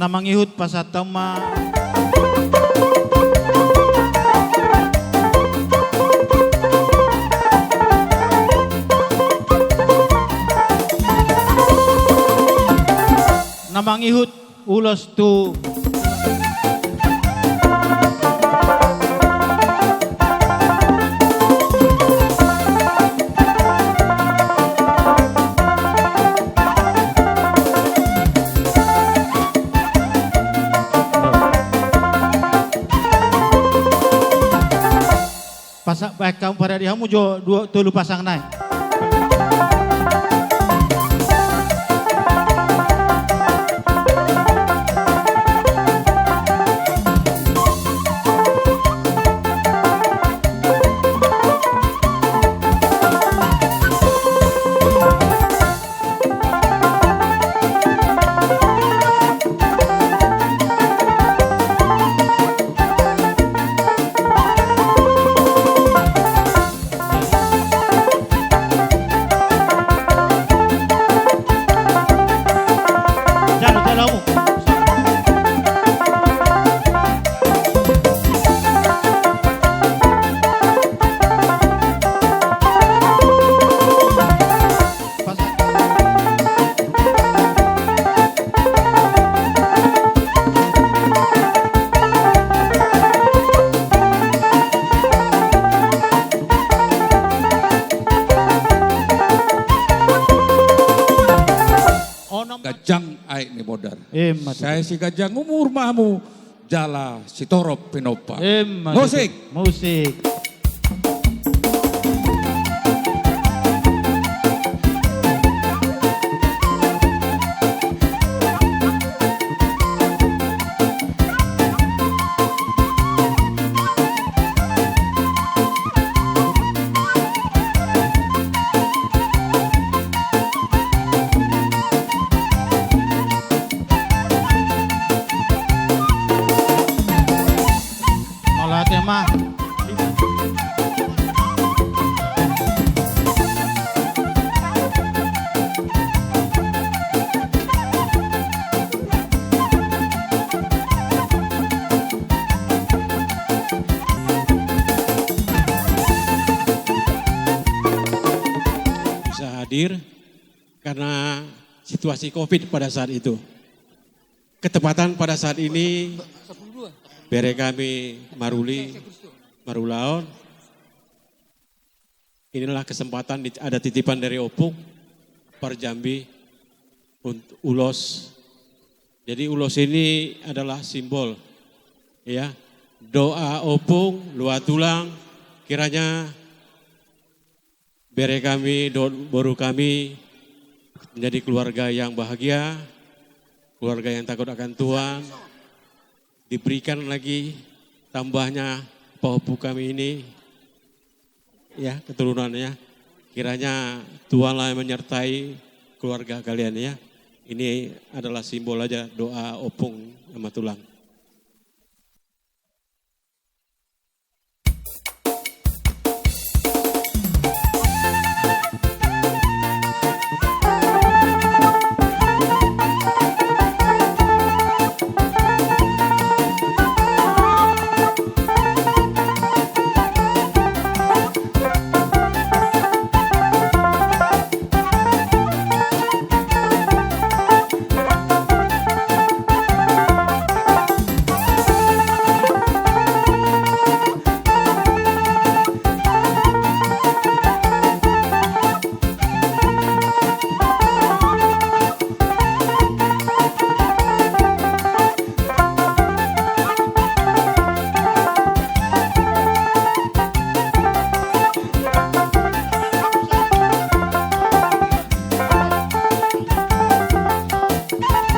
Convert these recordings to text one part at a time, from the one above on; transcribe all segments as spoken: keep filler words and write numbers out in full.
Na mangihut pasahat ma. Na mangihut ulos tu. Pasak baen hamu, parade hamu jo dua tolu pasang nai. Ganjang aek ni modar. Emma tutu. Sai siganjang umur ma hamu jala sitorop pinompa. Emma tutu. Musik. Musik. Mauliate ma. Bisa hadir karena situasi covid pada saat itu. Ketepatan pada saat ini, bere kami maruli, marulaon. Inilah kesempatan di-, ada titipan dari Ompung, Parjambi, untuk ulos. Jadi ulos ini adalah simbol, ya, doa Ompung, doa tulang, kiranya bere kami, dohot boru kami menjadi keluarga yang bahagia, keluarga yang takut akan Tuhan, diberikan lagi tambahnya pahompu kami ini, ya, keturunannya. Kiranya Tuhanlah yang menyertai keluarga kalian, ya. Ini adalah simbol aja doa Ompung sama tulang.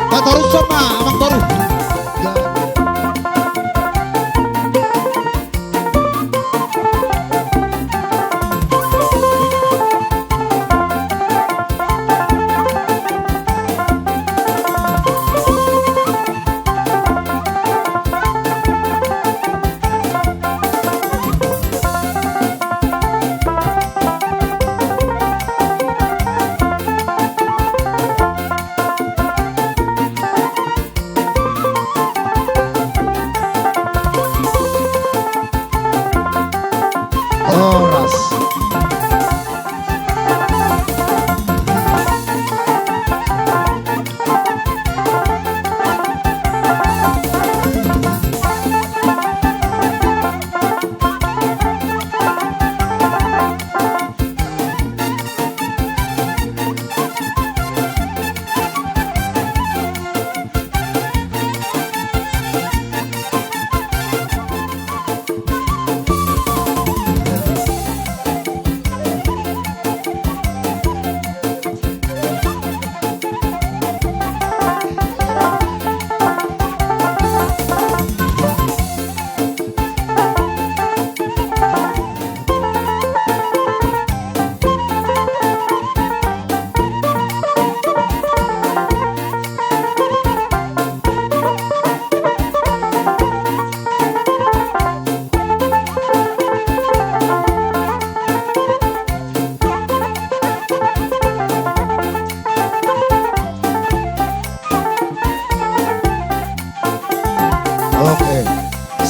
Patorushon ma, amang boru.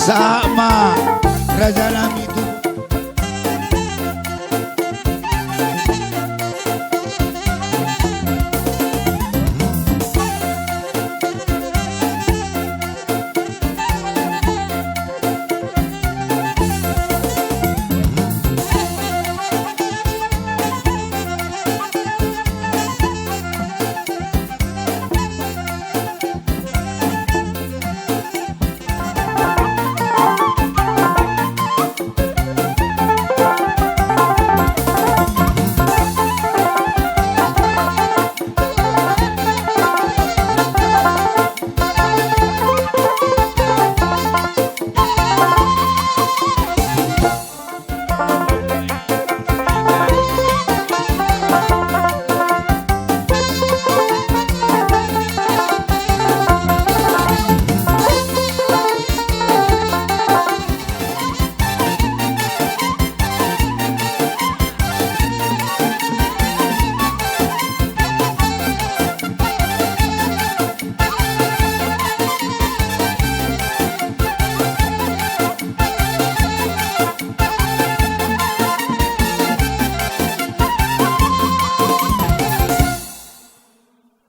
Sahat ma raja nami tu.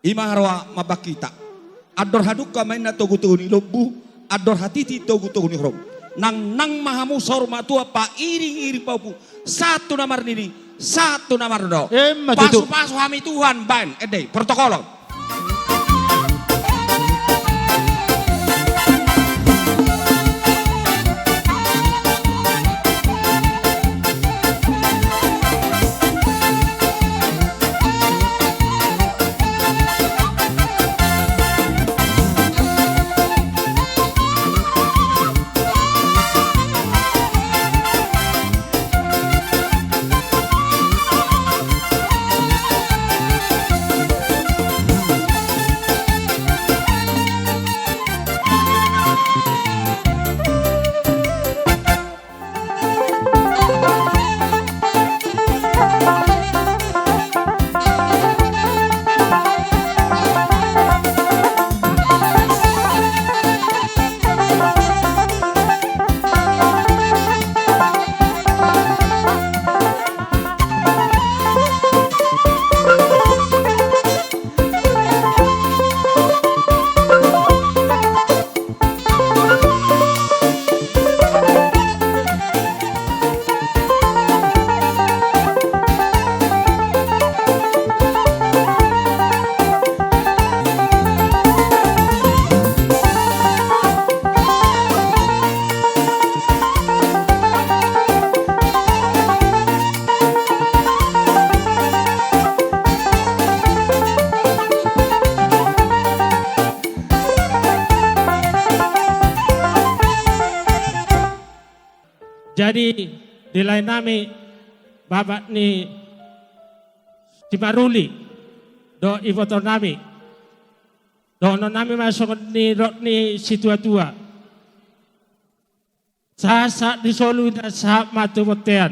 I ma haroa mambahen hita. Andor hadungka ma inna togutogu ni lombu, andor hatiti togutogu ni horbo. Nangnang ma hamu saur matua, pairingiring pahompu, sahat tu na marnini, sahat tu na marnono. Emma tutu. Pasupasu hami Tuhan, baen, ende i, protokol on. Jadi, di lae nami, bapak ni si Maruli, dohot iboto nami, dohonon nami ma songon nidok ni situatua. Sahat-sahat ni solu inna sahat ma tu bontean.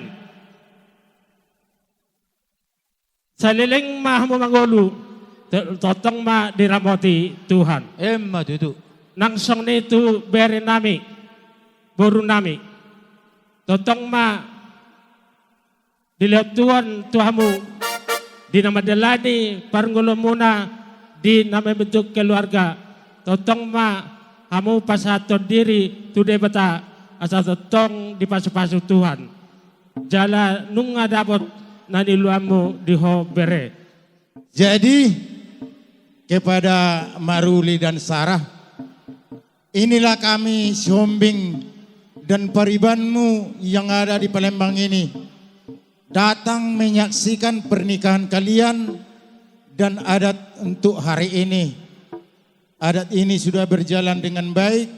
Saleleng ma hamu mangolu, to-, tongtong ma diramoti Tuhan. Emma tutu. Nang songon i tu bere nami, boru nami. Tongtong ma dilehon Tuhan tu hamu, di na mandalani parngoluonmuna, di na membentuk keluarga. Tongtong ma hamu pasahathon diri tu Debata, asa tongtong dipasupasu Tuhan. Jala nunga dapot na niluanmu di ho bere. Jadi, kepada Maruli dan Sarah, inilah kami Sihombing dan paribanmu yang ada di Palembang ini, datang menyaksikan pernikahan kalian dan adat untuk hari ini. Adat ini sudah berjalan dengan baik.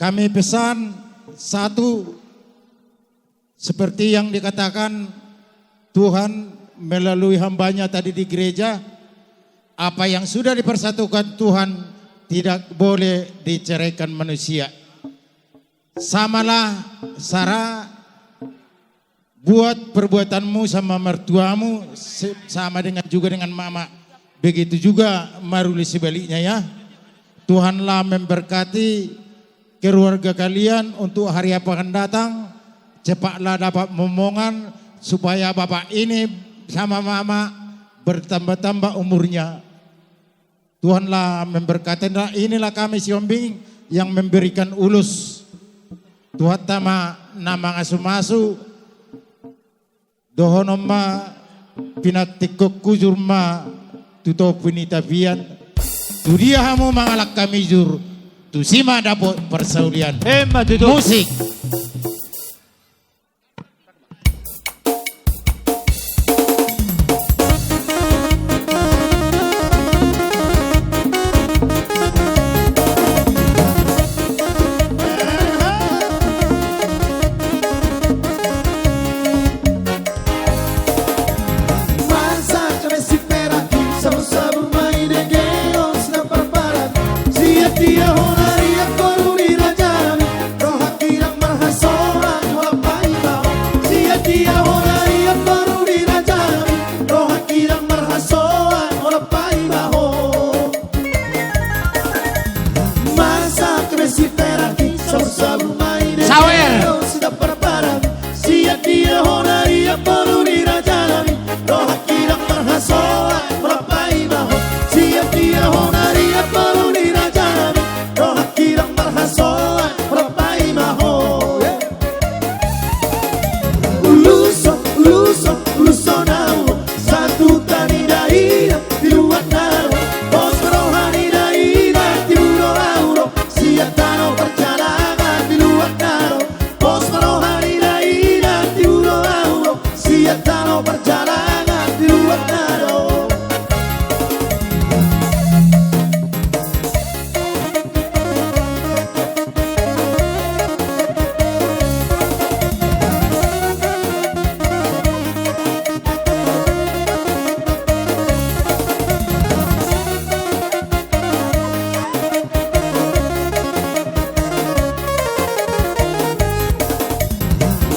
Kami pesan satu, seperti yang dikatakan Tuhan melalui hambanya tadi di gereja, apa yang sudah dipersatukan Tuhan tidak boleh diceraikan manusia. Samalah, Sarah, buat perbuatanmu sama mertuamu se-, sama dengan, juga dengan mama. Begitu juga Maruli sebaliknya, ya. Tuhanlah memberkati keluarga kalian untuk hari yang akan datang, cepatlah dapat momongan, supaya bapak ini sama mama bertambah-tambah umurnya. Tuhanlah memberkati. Nah, inilah kami Sihombing yang memberikan ulos. Tuhanta ma na mangasumasu. Dohonon ma, pinantikhon hujur ma tu topi ni tapian. Tudia hamu mangalangka mijur, tusi ma dapot parsaulian. Emma tutu. Musik. Masa kami si perak, sabur-sabur ma i dengke on si na parparak. Sia dia hona ria boru ni raja nami, rohangki ndang marhasoan holan paima ho. Sia dia hona ria boru ni raja nami, rohangki ndang marhasoan holan paima ho. Masa kami si perak, sabur-sabur ma i dengke on si na parparak. Sia dia hona ria boru ni raja nami, rohangki ndang marhasoan holan paima ho. Sia dia hona ria boru ni raja nami, rohangki ndang marhasoan holan paima ho. Uluson, uluson, uluson ahu, satu tani daina di luat naro. Pos roha ni daina di luat naro. Sia tano parjalangan di luat naro. Pos roha ni daina di luat naro. Sia tano parjalangan di luat naro.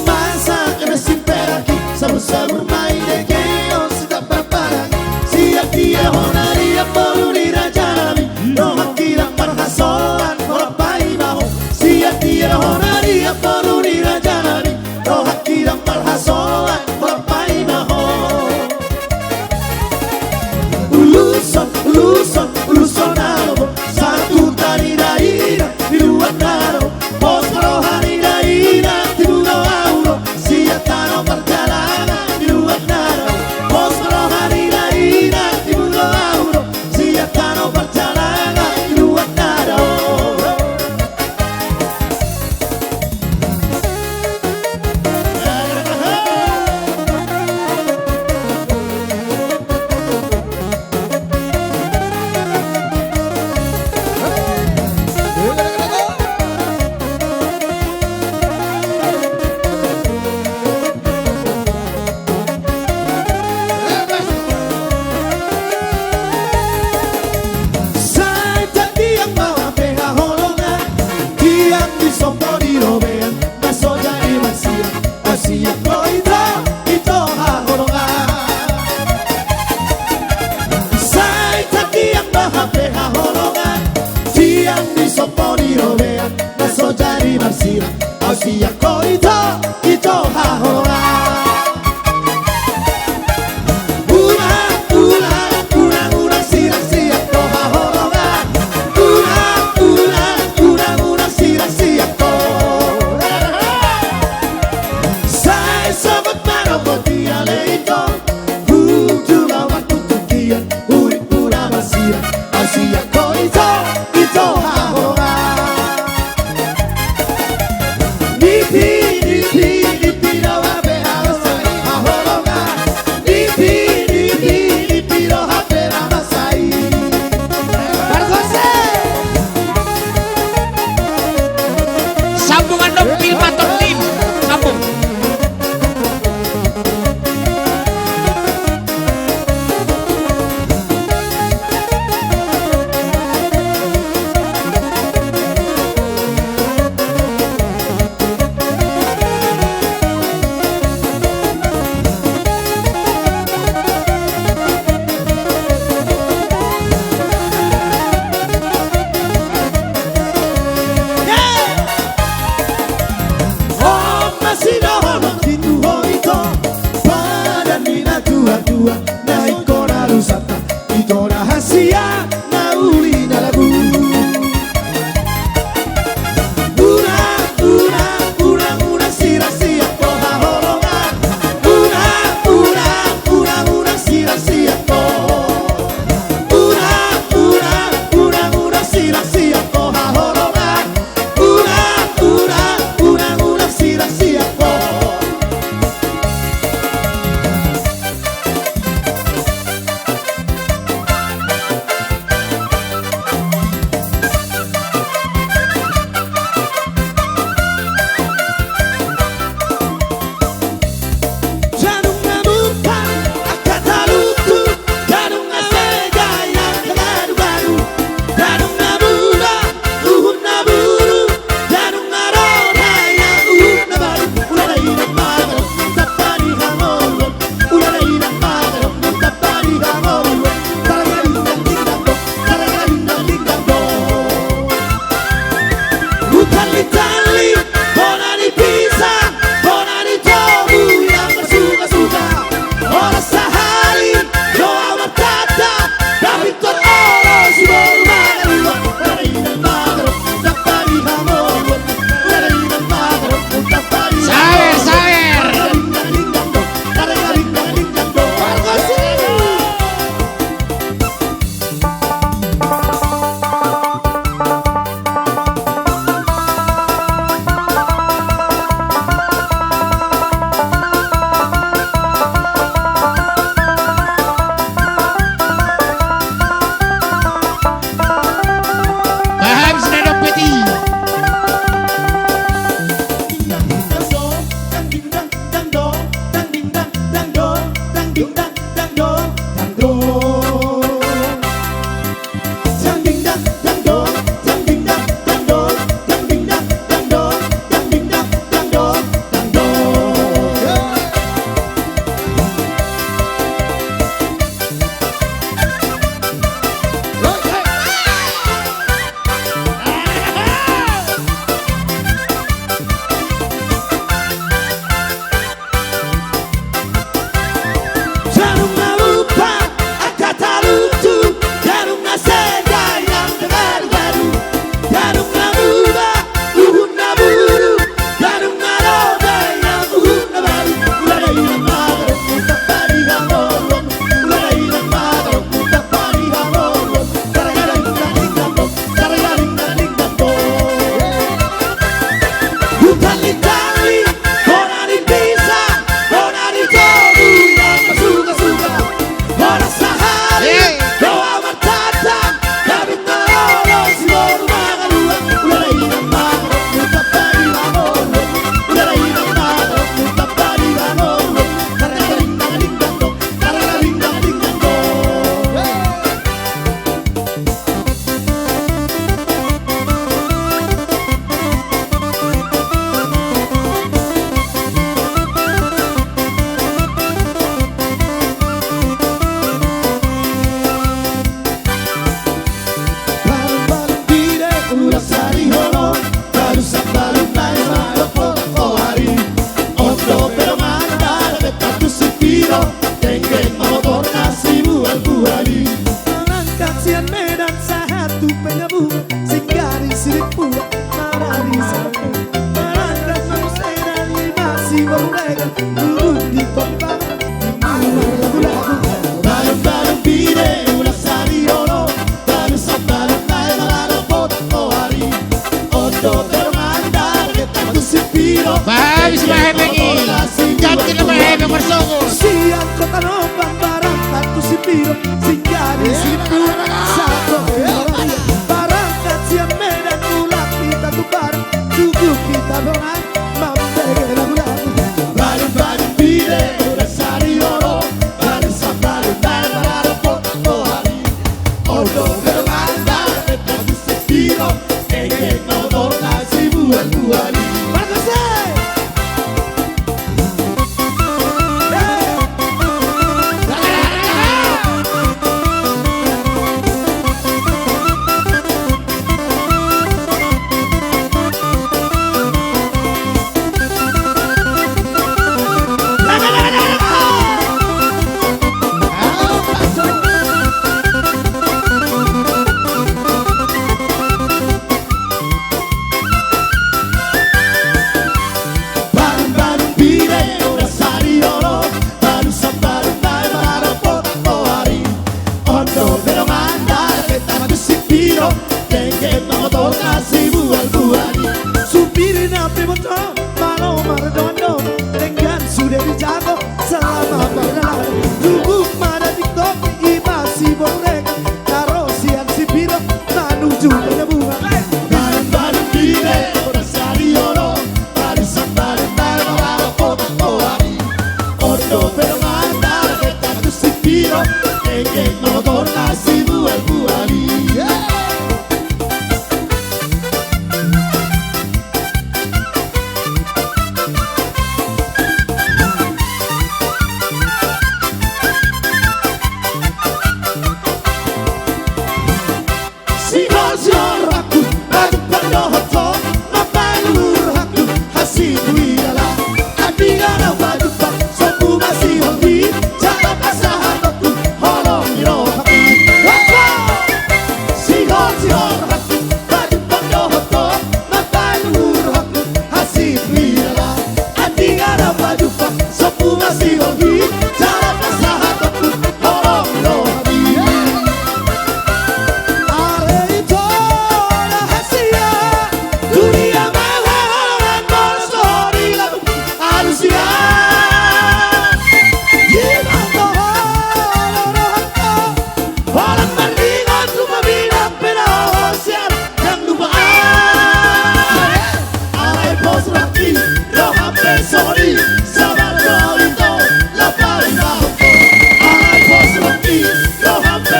Masa kami si perak, sabur-sabur ma i dengke on si na parparak. Sia dia hona ria boru ni raja nami, rohangki ndang marhasoan holan paima ho. Sia dia hona ria boru ni raja nami, rohangki ndang marhasoan holan paima ho. Uluson, uluson, uluson ahu, satu tani daina di luat naro. Pos roha ni daina di luat naro. Sia tano parjalangan di luat naro. Pos roha ni daina di luat naro.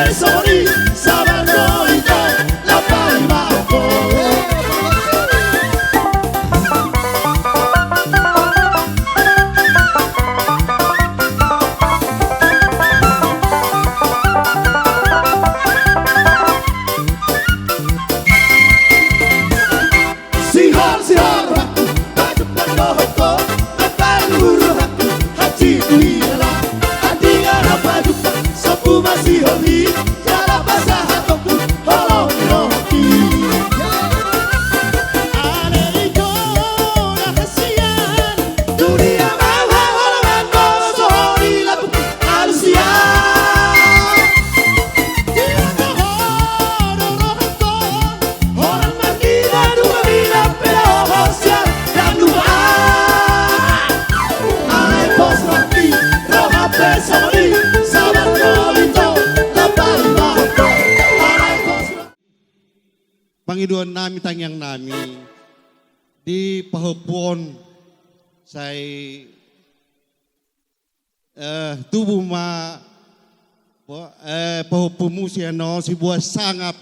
Sori, sabar do ito, lapai ma ho. Sihol, sihol rohangku, pajumpang dohot ho, na paluhur rohangku, hansit tu hita, andingan na pajumpang, sombu ma sihol i, jala pasahatonku holong ni rohangki. Ale ito na hasian, dunia ma haholongan, molo so ho di lambungki, alusia. Di rohangku, rohangku. Holan marnida dua mina pela ho sian dan dua. Alai pos rohangki, roha pe songon i, sabar do ito, lapai ma ho. Alai pos rohangki. Pangidoan nami, tangiang nami, di pahompu on sai Eh, tubu ma, po-, eh, pahompumu sian on, sibuat sangap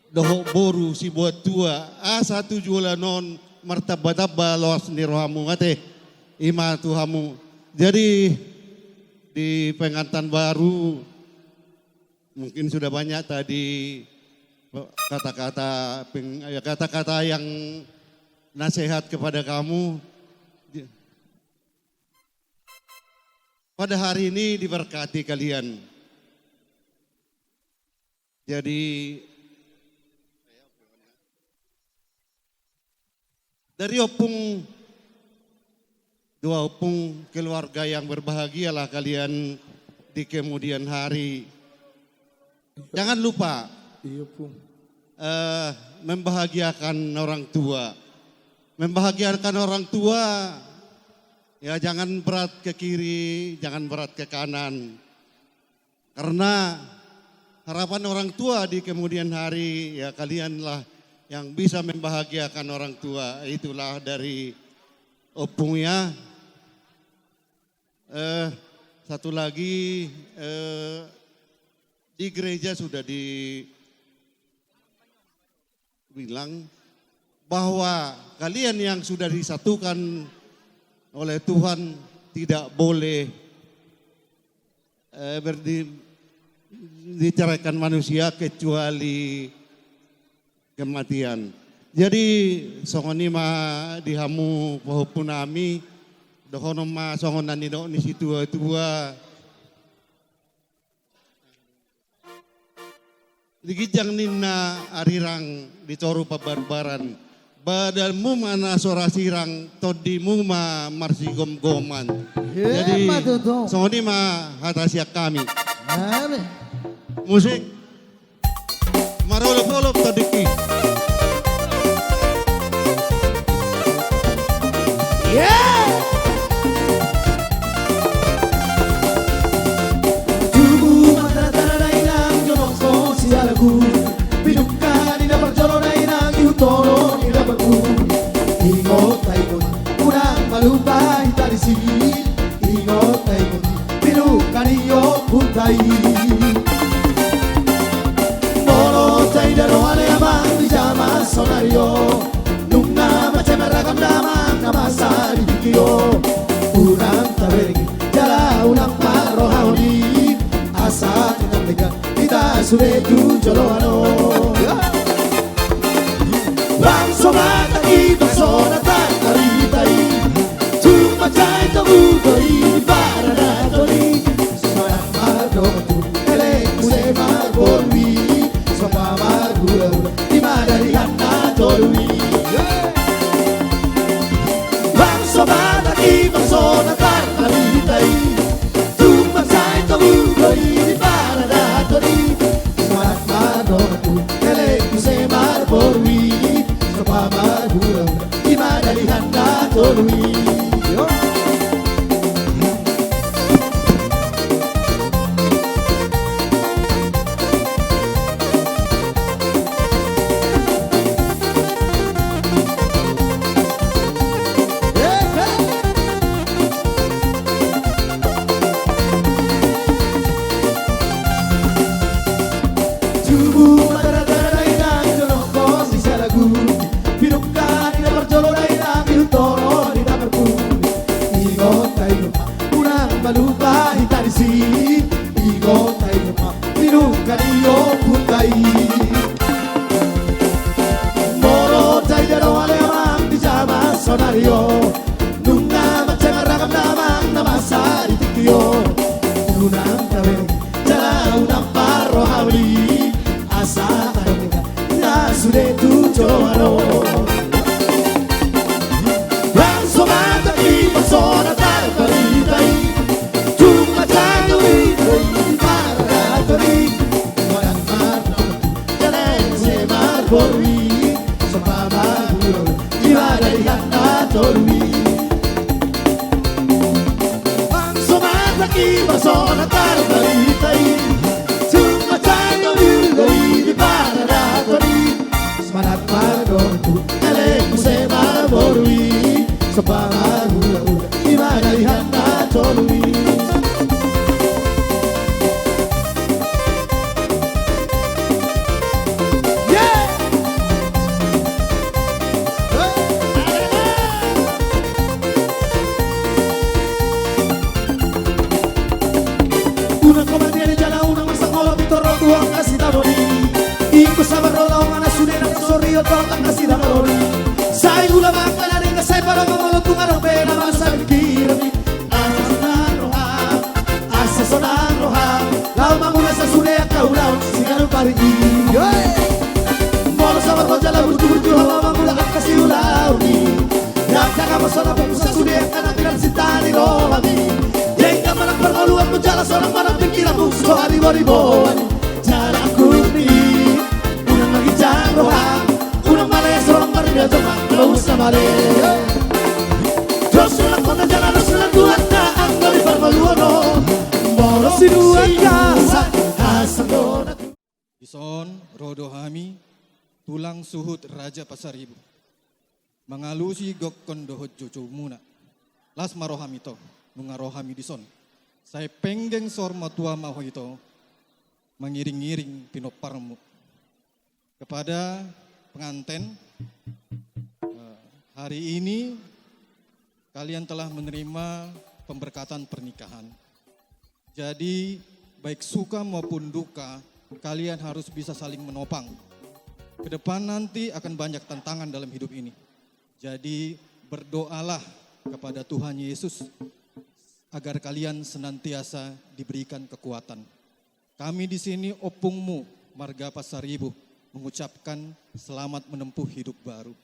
dohot boru, sibuat tua, asa tu joloan on martamba-tamba loas ni rohamu, ate. I ma tu hamu. Jadi, di pengantin baru, mungkin sudah banyak tadi kata-kata peng-, ya, kata-kata yang nasihat kepada kamu. Pada hari ini diberkati kalian. Jadi, dari ompung, dua ompung, keluarga yang berbahagialah kalian di kemudian hari. Jangan lupa, iya, Pung, eh, membahagiakan orang tua. Membahagiakan orang tua, ya, jangan berat ke kiri, jangan berat ke kanan. Karena harapan orang tua di kemudian hari, ya, kalianlah yang bisa membahagiakan orang tua. Itulah dari ompung, ya. Eh, satu lagi, eh, di gereja sudah dibilang bahwa kalian yang sudah disatukan oleh Tuhan tidak boleh, eh, berdi-, diceraikan manusia kecuali kematian. Jadi, songon i ma di hamu pahompu nami, dohonon ma songon na nidok ni situa-tua. Di ginjang ninna arirang, di toru pambarbaran, badanmu ma na so ra sirang, tondimu ma marsigomgoman. Iya, jadi, ma tutu, songon i ma hata sian hami. Amin. Musik. Marolop-olop tadiki. Yeah! Tubu ma tana-tana dainang, jonok ho sialaku. Pinungka ni na parjolo dainang, ihut holong ni lapangku. Ingot, ingot, unang malupa hita disi. Ingot, ingot, pinungka ni ompunta i. Molo taida roha ni amang di jaman saonari on, nunga mansai marragam damang na masa di tingki on. Unang tabereng jala unang parrohahon i, asa tetap dekat hita sude tu joloan on. Bangso Batak i, bangso na tartarita i, tung mansai togu do i, paradaton i. Sumanak mardongan tu elek muse marboru i, sopa marhula-hula di madalihan na tolu i. Bangso Batak i, bangso na tartarita i, tung mansai togu do i, di paradaton i. Sumanak mardongan tu elek muse marboru i, sopa marhula-hula di madalihan na tolu i. Asa adong hita na sude tu joloan on. Langsung mata di pasona tarbarita i. Cuma jago i, i paradaton i. Manat mardomu, jala muse marboru i. Sombama hula i, ibana di hata tolu i. Langsung mata di pasona tarbarita i. Cuma jago i, i paradaton i. Manat mardomu, jala muse marboru i. Sombama hula i, ibana di hata tolu i. Yeah! Unang komandia ni jala unang masa ngolo pitor ro tu angka sitamoni. Ingkon sabar ro laho manang sude na sori oto angka sitamoni. Sai ula mangkana ringa sai pala mangolo tung adong pe na masa pikiran i. Asa sonang roham, asa sonang roham. Laho mangula sasude angka ulaon siganup ari i. Molo sabar ho jala burju-burju ho laho mangula angka siulaon i. Dang dang ma sonang pungsa sude angka na pinarsinta ni roham i. Denggan manang parngoluanmu jala sonang manang pingkiranmu so haribo-riboan i. Jala angkup ni i. Unang ma ginjang roham, unang ma les roham marnida jomma, unang ma les. Dos ulang kota jala dos ulang Tuhanta anggo di parngoluon on. Molo sinuan gasan hasang do na. Dison ro do hami tulang suhut Raja Pasaribu mangalusi gokkon dohot joujoumuna. Las ma roham ito, nunga ro hami dison. Sai penggeng saur matua ma ho ito mangiring-iring pinomparmu. Kepada penganten, eh, hari ini kalian telah menerima pemberkatan pernikahan. Jadi, baik suka maupun duka, kalian harus bisa saling menopang. Ke depan nanti akan banyak tantangan dalam hidup ini. Jadi, berdoalah kepada Tuhan Yesus agar kalian senantiasa diberikan kekuatan. Kami di sini, opungmu, marga Pasaribu, mengucapkan selamat menempuh hidup baru.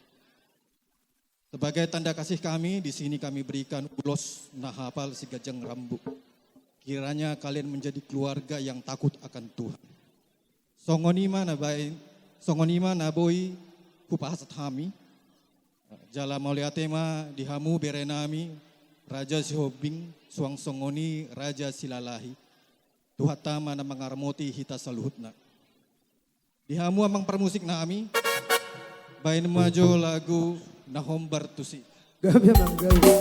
Sebagai tanda kasih kami, di sini kami berikan ulos na hapal siganjang rambu. Kiranya kalian menjadi keluarga yang takut akan Tuhan. Songon i ma na baen, songon i ma na boi hupasahat hami. Jala mauliate ma di hamu bere nami, Raja Sihombing, suang songon i Raja Silalahi. Tuhanta ma na mangaramoti hita saluhutna. Di hamu amang parmusik nami, baen ma jo lagu na hombar tusi. Gabe amang, gabe.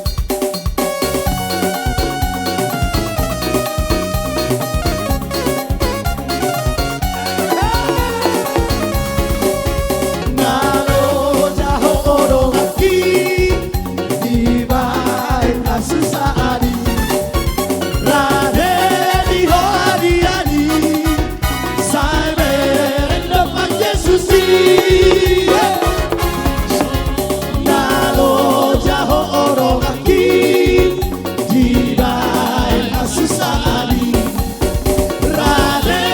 Na loja ho donganki, dibaen hasusaan i. Rade di ho adi-adi, sai bereng dompak Jesus i. Na loja ho donganki, dibaen hasusaan i. Rade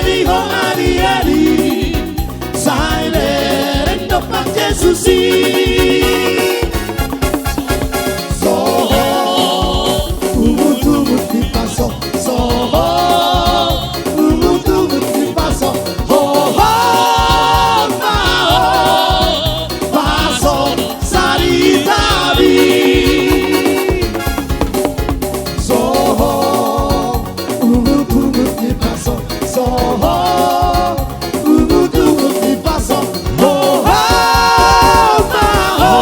di ho adi-adi, sai bereng dompak Jesus i. Soho, ungut-ungut ni paso, soho, ungut-ungut ni paso, ho, ho, ma, ho, paso, saritabi. Soho, ungut-ungut ni paso, soho, ungut-ungut ni paso, ho, ho, ma, ho,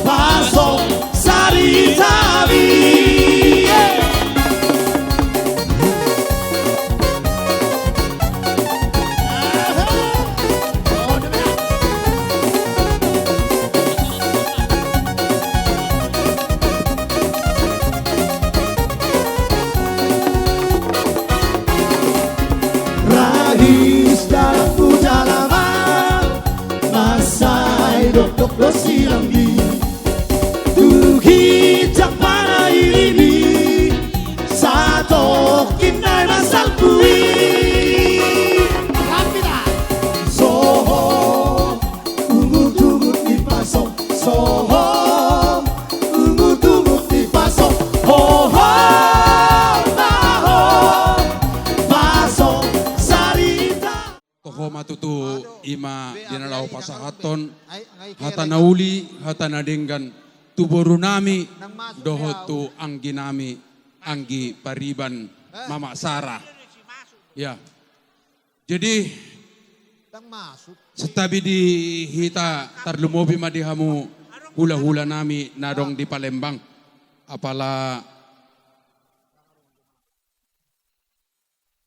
paso, saritabi. Rahis dalan tu jalaman, mansai dokdok do silanggi. Tu ginjang panairini, satongkin nai ma salpu i. Ho ma tutu, ima di na laho pasahathon hata na uli, hata na denggan tu boru nami dohot tu anggi nami, Anggi Pariban, Mama Sara. Ya. Jadi, santabi di hita, tarlumobi ma di hamu hulahula nami na adong di Palembang. Apala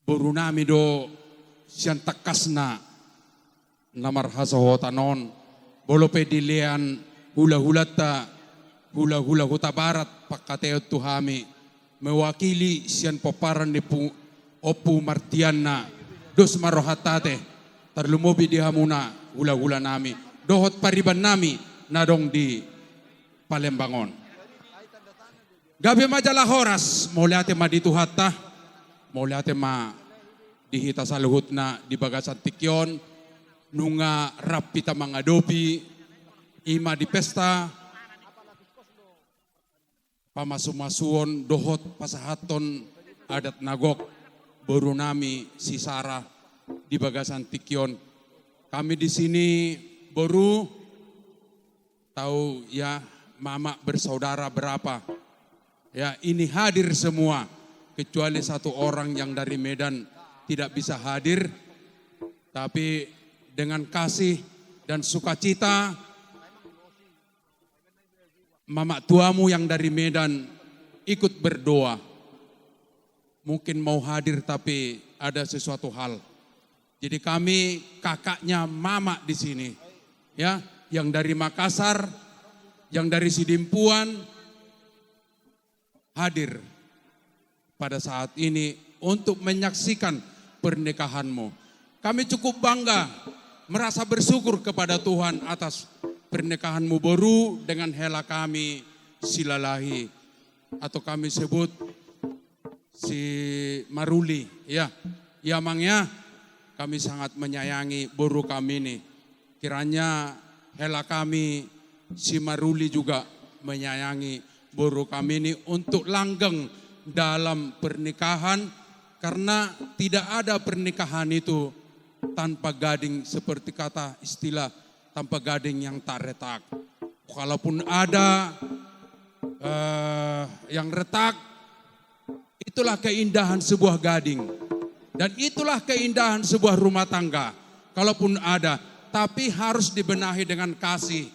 boru nami do sian tangkasna na marhasohotan on, molo pe dilean hulahulanta, hulahula Hutabarat, pangkataion tu hami, mewakili sian pomparan ni Pu-, Ompu Martiana, dos ma rohanta ate, tarlumobi di hamuna hulahula nami, dohot pariban nami na adong di Palembang on. Gabe ma jala horas, mauliate ma di Tuhanta, mauliate ma di hita saluhutna di bagasan tingki on, nunga rap hita mangadopi, ima di pesta pamasumasuon dohot pasahathon adat na gok boru nami si Sara di bagasan tingki on. Kami di sini, boru, tahu ya, mama bersaudara berapa. Ya, ini hadir semua, kecuali satu orang yang dari Medan tidak bisa hadir, tapi dengan kasih dan sukacita, mama tuamu yang dari Medan ikut berdoa. Mungkin mau hadir, tapi ada sesuatu hal. Jadi kami kakaknya mama di sini, ya, yang dari Makassar, yang dari Sidimpuan hadir pada saat ini untuk menyaksikan pernikahanmu. Kami cukup bangga, merasa bersyukur kepada Tuhan atas pernikahanmu, boru, dengan hela kami Silalahi, atau kami sebut si Maruli, ya. Ya, Mang, ya. Kami sangat menyayangi boru kami ini. Kiranya hela kami si Maruli juga menyayangi boru kami ini untuk langgeng dalam pernikahan, karena tidak ada pernikahan itu tanpa gading, seperti kata istilah tanpa gading yang tak retak. Kalaupun ada, eh, yang retak, itulah keindahan sebuah gading. Dan itulah keindahan sebuah rumah tangga. Kalaupun ada, tapi harus dibenahi dengan kasih,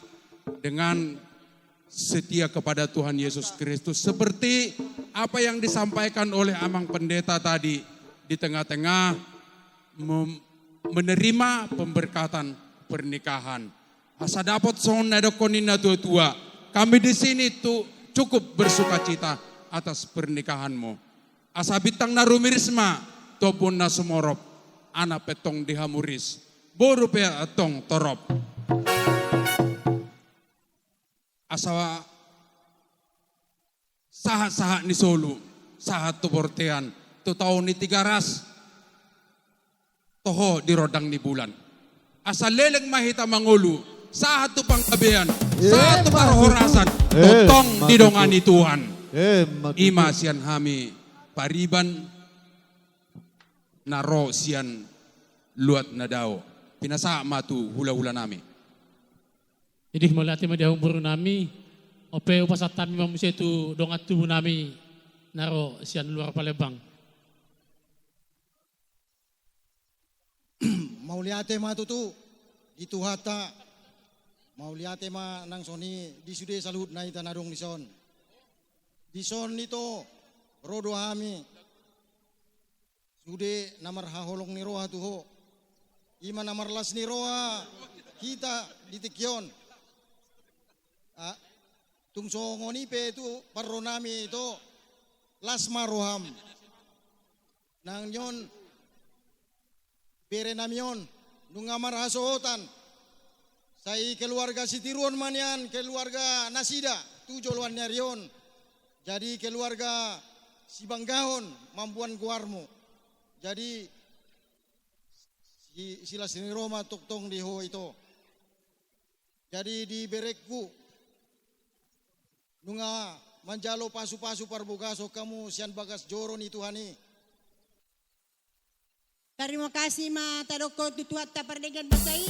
dengan setia kepada Tuhan Yesus Kristus. Seperti apa yang disampaikan oleh Amang Pendeta tadi, di tengah-tengah mem-, menerima pemberkatan pernikahan. Asa dapot songon na didokkon ni na tua-tua, kami di sini tu cukup bersukacita atas pernikahanmu. Asa bintang na rumiris ma tu ombun na sumorop, anak pe tong di hamu ris, boru pe tong torop. Asa sahat-sahat ni solu, sahat tu bortean, tu tao ni Tigaras, toho di rondang ni bulan. Asa leleng ma hita mangolu, sahat tu panggabean, sahat tu parhorasan, tongtong didongani Tuhan. Ima sian hami pariban na ro sian luat na dao. Pinasahat ma tu hulahula nami. Jadi, mauliate ma di hamu boru nami, on pe hupasahat hami ma muse tu dongan tubu nami na ro sian luar Palembang. Mauliate ma tutu di Tuhanta, mauliate ma nang songon i di sude saluhutna hita na adong dison. Dison ito, ro do hami. Sude na marhaholong ni roha tu ho. Ima na marlas ni roha hita di tingki on. Ah, tung songon i pe tu parro nami ito, las ma roham. Nang nion bere nami on, nunga marhasohotan. Sai keluarga sitiruon ma nian, keluarga nasida tu joloan ni ari on. Jadi keluarga sibanggahon mamboan goarmu. Jadi si-, silas ni roha ma tongtong di ho ito. Jadi di berengku, nunga manjalo pasupasu parbagason hamu sian bagas joro ni Tuhan i. Tarimo kasih ma tadokkon tu Tuhanta pardenggan basa i,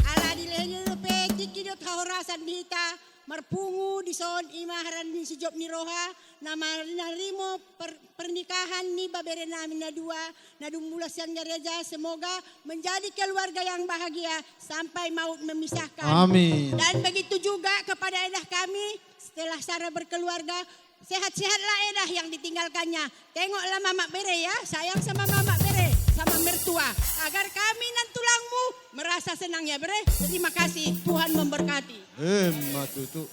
ala dilehon i dope tingki dohot hahorasan di hita marpungu dison, i ma harani sijop ni roha, na manarimo per-, pernikahan ni babere nami na dua, na dung mulak sian gareja, semoga menjadi keluarga yang bahagia sampai maut memisahkan. Amin. Dan begitu juga kepada edah kami, setelah Sarah berkeluarga, sehat-sehatlah edah yang ditinggalkannya. Tengoklah mamak bere ya, sayang sama mamak bere, sama mertua. Agar kami nan tulangmu merasa senang ya bere. Terima kasih, Tuhan memberkati. Emma tutu.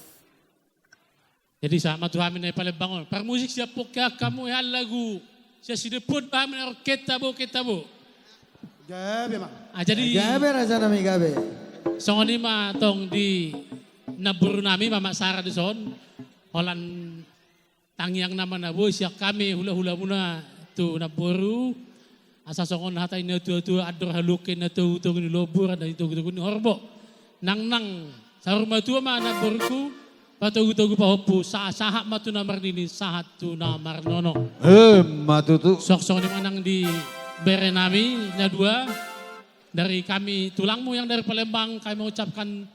Jadi sahat ma tu hami na di Palembang on. Parmusik, sian pongki angka hamu, eha lagu sian Sidempuan, bahen ma na ro Kentabo, Kentabo. Gabe ma. Ah, jadi gabe, raja nami, gabe. Songon i ma tong di namboru nami, mamak Sarah dison. Holan tangiang nama na boi sian hami hula-hula muna tu namboru. Asa songon hata ni na tua-tua, andor halumpang na togu-togu ni lombu, randang ni togu-togu ni horbo. Nangnang saur matua ma namborungku, patogu-togu pahompu, sa-, sahat ma tu na marnini, sahat tu na marnono. Emma tutu. Songon i ma nang di bere nami na dua, dari kami tulangmu yang dari Palembang, kami mengucapkan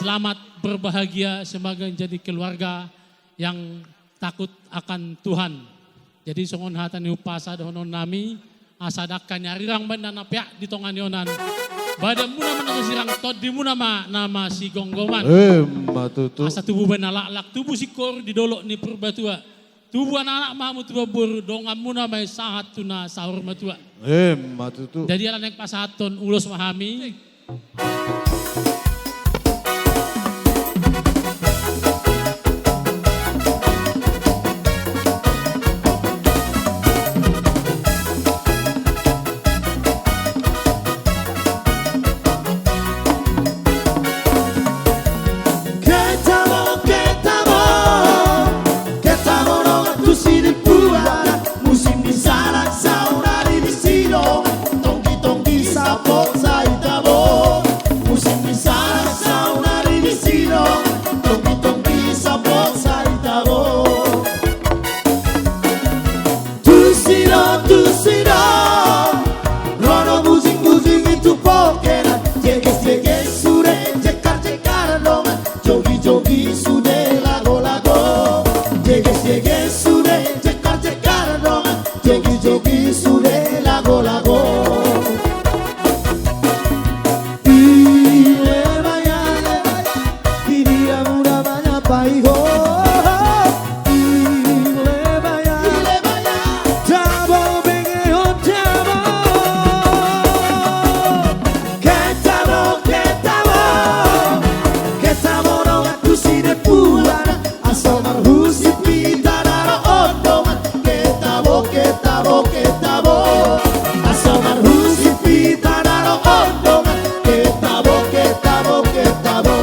selamat berbahagia, semoga menjadi keluarga yang takut akan Tuhan. Jadi songon hata ni umpasa dohonon nami, asa dangka ni arirang baen na peak di tonga ni onan. Badanmuna ma na so sirang, tondimuna ma na masigomgoman. Emma tutu. Asa tubu baen na laklak, tubu singkoru di dolok ni Purbatua. Tubu anak-anak ma hamu, tubu boru, donganmuna ma i sahat tu na saur matua. Emma tutu. Jadi ala naeng pasahathon ulos ma hami. Kentabo, kentabo, kentabo dongan tu Sidempuan. Musim ni sanak saonari disi dongan, tonggi-tonggi saposa i tabo. Musim ni sanak saonari disi dongan, tonggi-tonggi saposa i tabo. Tusi do, tusi do, ro do bujing-bujing i tu pongkian. Jeges-jeges sude, jekar-jekar dongan, jogi-jogi sude lago-lago. Jeges-jeges sude, jekar-jekar dongan, jogi-jogi sude lago-lago. Ile baya, ile baya, ini amu da baya paiho. Ile baya, ile baya, tabo bege on tabo. Kentabo, kentabo, kentabo dongan tu Sidempuan. Asa marhusip hita na ro on dongan, kentabo, kentabo, kentabo. Asa marhusip hita na ro on dongan, kentabo, kentabo, kentabo.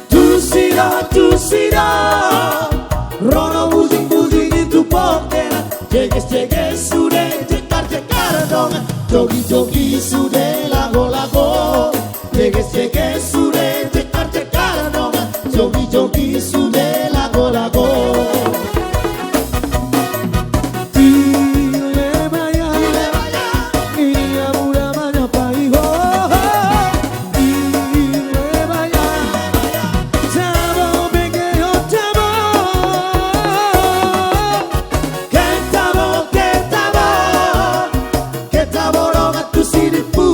Tusi do, tusi do, ro do bujing-bujing i tu pongkian. Jeges-jeges sude, jekar-jekar dongan, jogi-jogi sude lago-lago. Jeges-jeges sude, jekar-jekar dongan, jogi-jogi sude lago-lago. Ile baya, ile baya, ini amu da baya paiho. Ile baya, tabo bege on tabo. Kentabo, kentabo, kentabo dongan tu Sidempuan.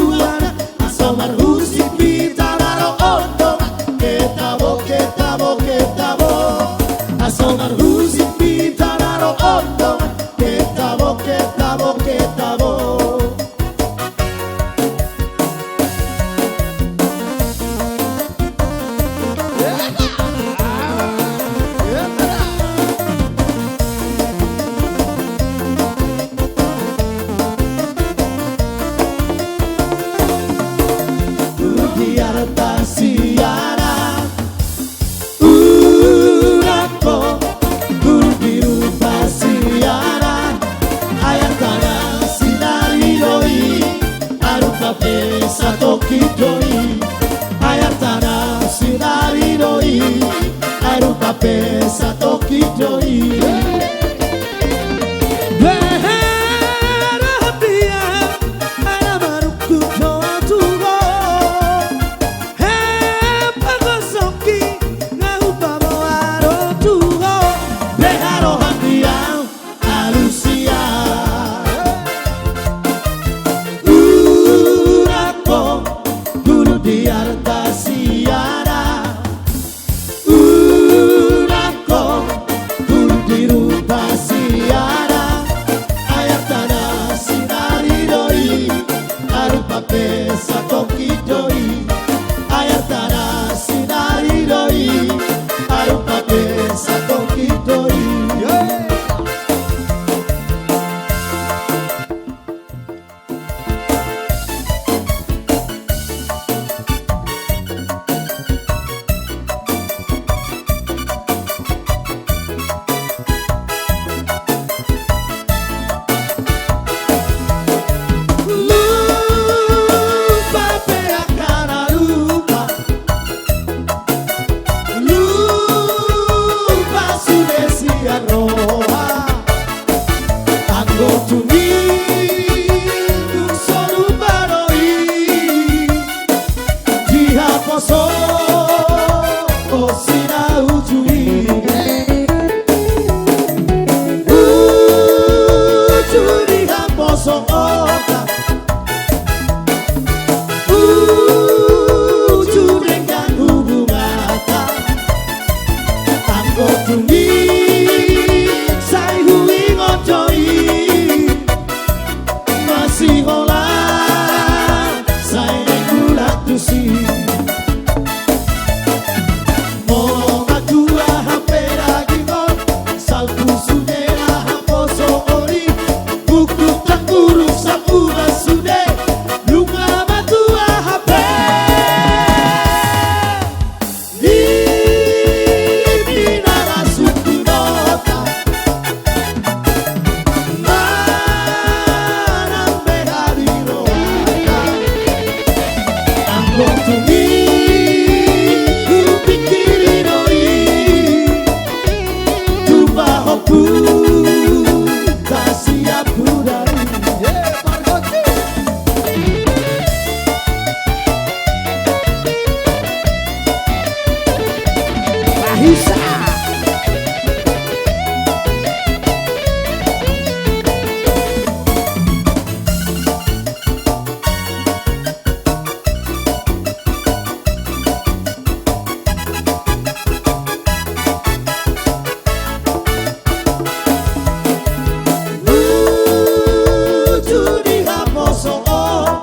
Hape satongkin do i. Beha roham di au, ala marungkut do au tu ho. He pangosongki, nga hupaboa do tu ho. Beha roham di au, alus i au. Unang ho gulut di arta siara. Unang ho gulut di rupa siara. Ai arta na sinari do i, arupa pe satongkin do i. Ai arta na sinari do i, arupa pe satongkin do i. Lupa pe angka na lupa. Lupa sude sian roha. Anggo tung i, tung so lupa do i. Dihaposo, o, si na uju i. Uju dihaposo, o, ta. Uju denggan hubunganta. Anggo tung i sai huingot do i. Masihola sai naeng mulak tusi. Molo matua hape daging on, salpu sude na haposo on i. Bukut tanggurung sapuba sude, nunga matua hape. Di pinarasuk tu dota. Manang beha di rohanta. Anggo tung i hupingkiri do i. Tupa ho tu tasiap hudari. Bahisa. Uju dihaposo on.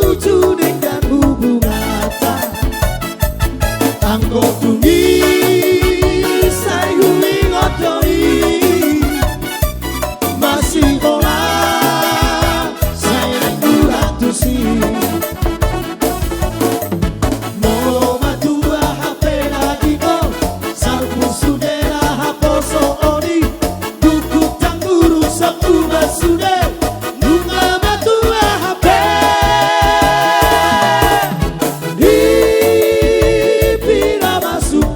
Uju denggan hubunganta. Anggo tung i sai huingot do i. Masihola sai naeng mulak tusi. Molo matua hape daging on, salpu sude na haposo on i. Bukut tanggurung sapuba sude, nunga matua hape. Di pinarasuk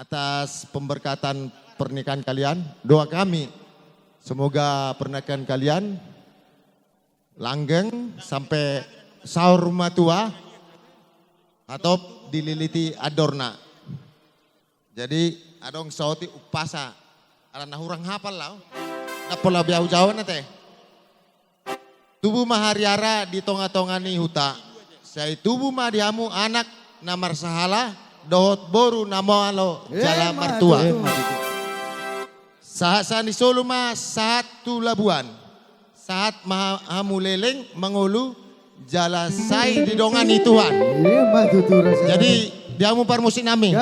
atas pemberkatan pernikahan kalian. Doa kami, semoga pernikahan kalian langgeng sampai saur matua, hatop dililiti andorna. Jadi, adong saotik umpasa, ala na hurang hapal laho. Ndang pola be ahu jawab ate. Tubu ma hariara di tonga-tonga ni huta. Sai tubu ma di hamu anak na marsahala, dohot boru na malo jala martua. Sahat-sahat ni solu ma sahat tu Labuan. Sahat ma hamu leleng mangolu jala sai didongani Tuhan. Jadi, di hamu parmusik nami.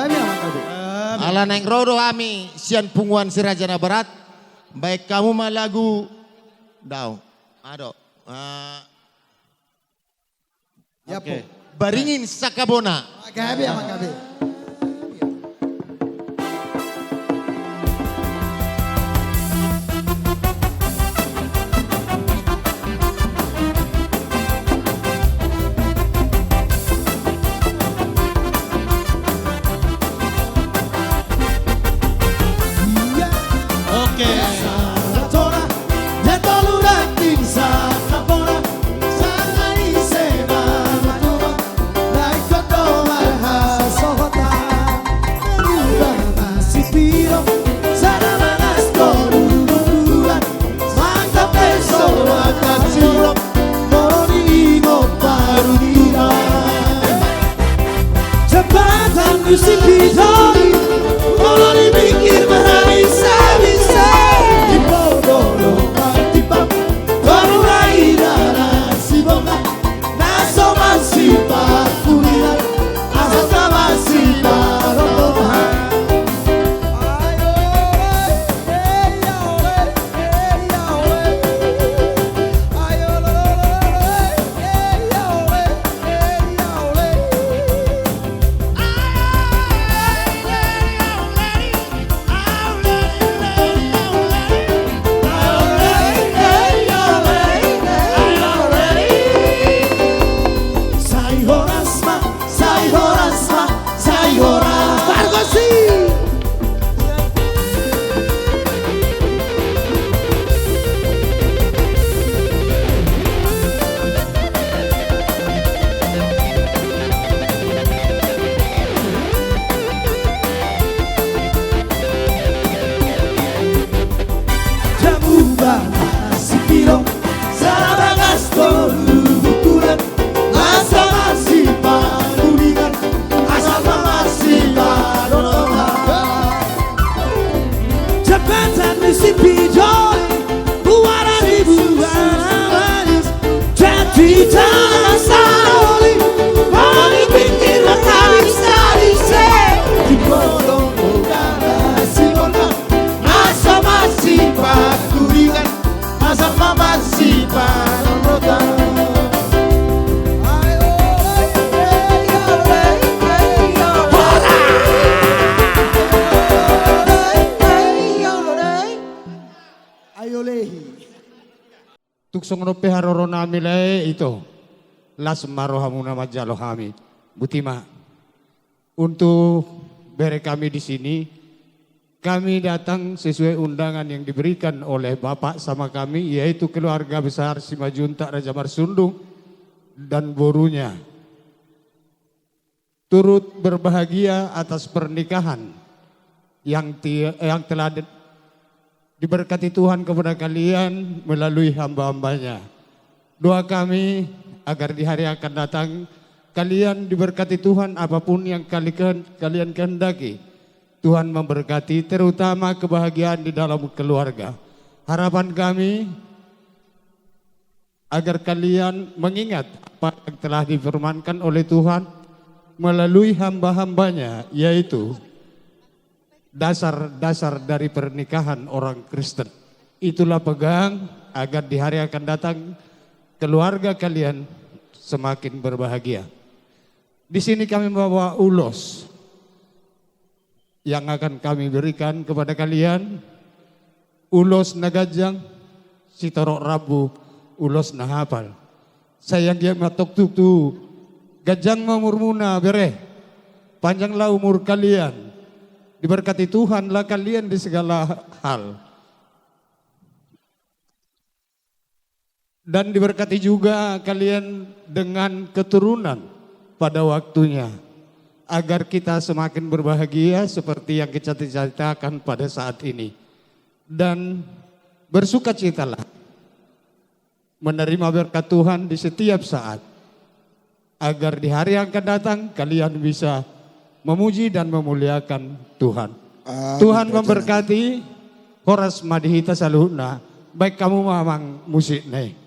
Ala naeng ro do hami sian punguan Si Raja Nabarat, baen hamu ma lagu dao. Ado. Baringin Sangkabona. Sai horas ma, sai horas ma, sai horas. Pargosi. Tung songon on pe haroro nami lae, ito. Las ma rohamuna manjalo hami. Boti ma. Untuk bere kami di sini, kami datang sesuai undangan yang diberikan oleh bapak sama kami, yaitu keluarga besar Simanjuntak Raja Marsundung dan borunya. Turut berbahagia atas pernikahan yang ti-, yang telah di-, diberkati Tuhan kepada kalian melalui hamba-hambanya. Doa kami agar di hari akan datang kalian diberkati Tuhan, apapun yang kali-, kalian kehendaki, Tuhan memberkati, terutama kebahagiaan di dalam keluarga. Harapan kami, agar kalian mengingat apa yang telah difirmankan oleh Tuhan melalui hamba-hambanya, yaitu dasar-dasar dari pernikahan orang Kristen. Itulah pegang agar di hari akan datang keluarga kalian semakin berbahagia. Di sini kami membawa ulos yang akan kami berikan kepada kalian, ulos na ganjang, sitorop rambu, ulos na hapal. Sai anggiat ma tongtong tu ganjang ma umurmuna, bere. Panjanglah umur kalian. Diberkati Tuhanlah kalian di segala hal. Dan diberkati juga kalian dengan keturunan pada waktunya, agar kita semakin berbahagia seperti yang kita ceritakan pada saat ini. Dan bersukacitalah menerima berkat Tuhan di setiap saat, agar di hari yang akan datang kalian bisa memuji dan memuliakan Tuhan. Amin. Tuhan memberkati. Horas ma di hita saluhutna. Baen hamu ma amang musikna i.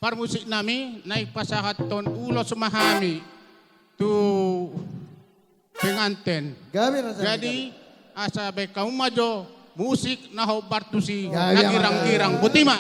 Parmusik nami, naeng pasahathon ulos ma hami tu penganten. Gabe rasana. Jadi, gabe. Asa baen hamu ma jo musik na hombar tusi. Gabe, na girang-girang. Boti ma.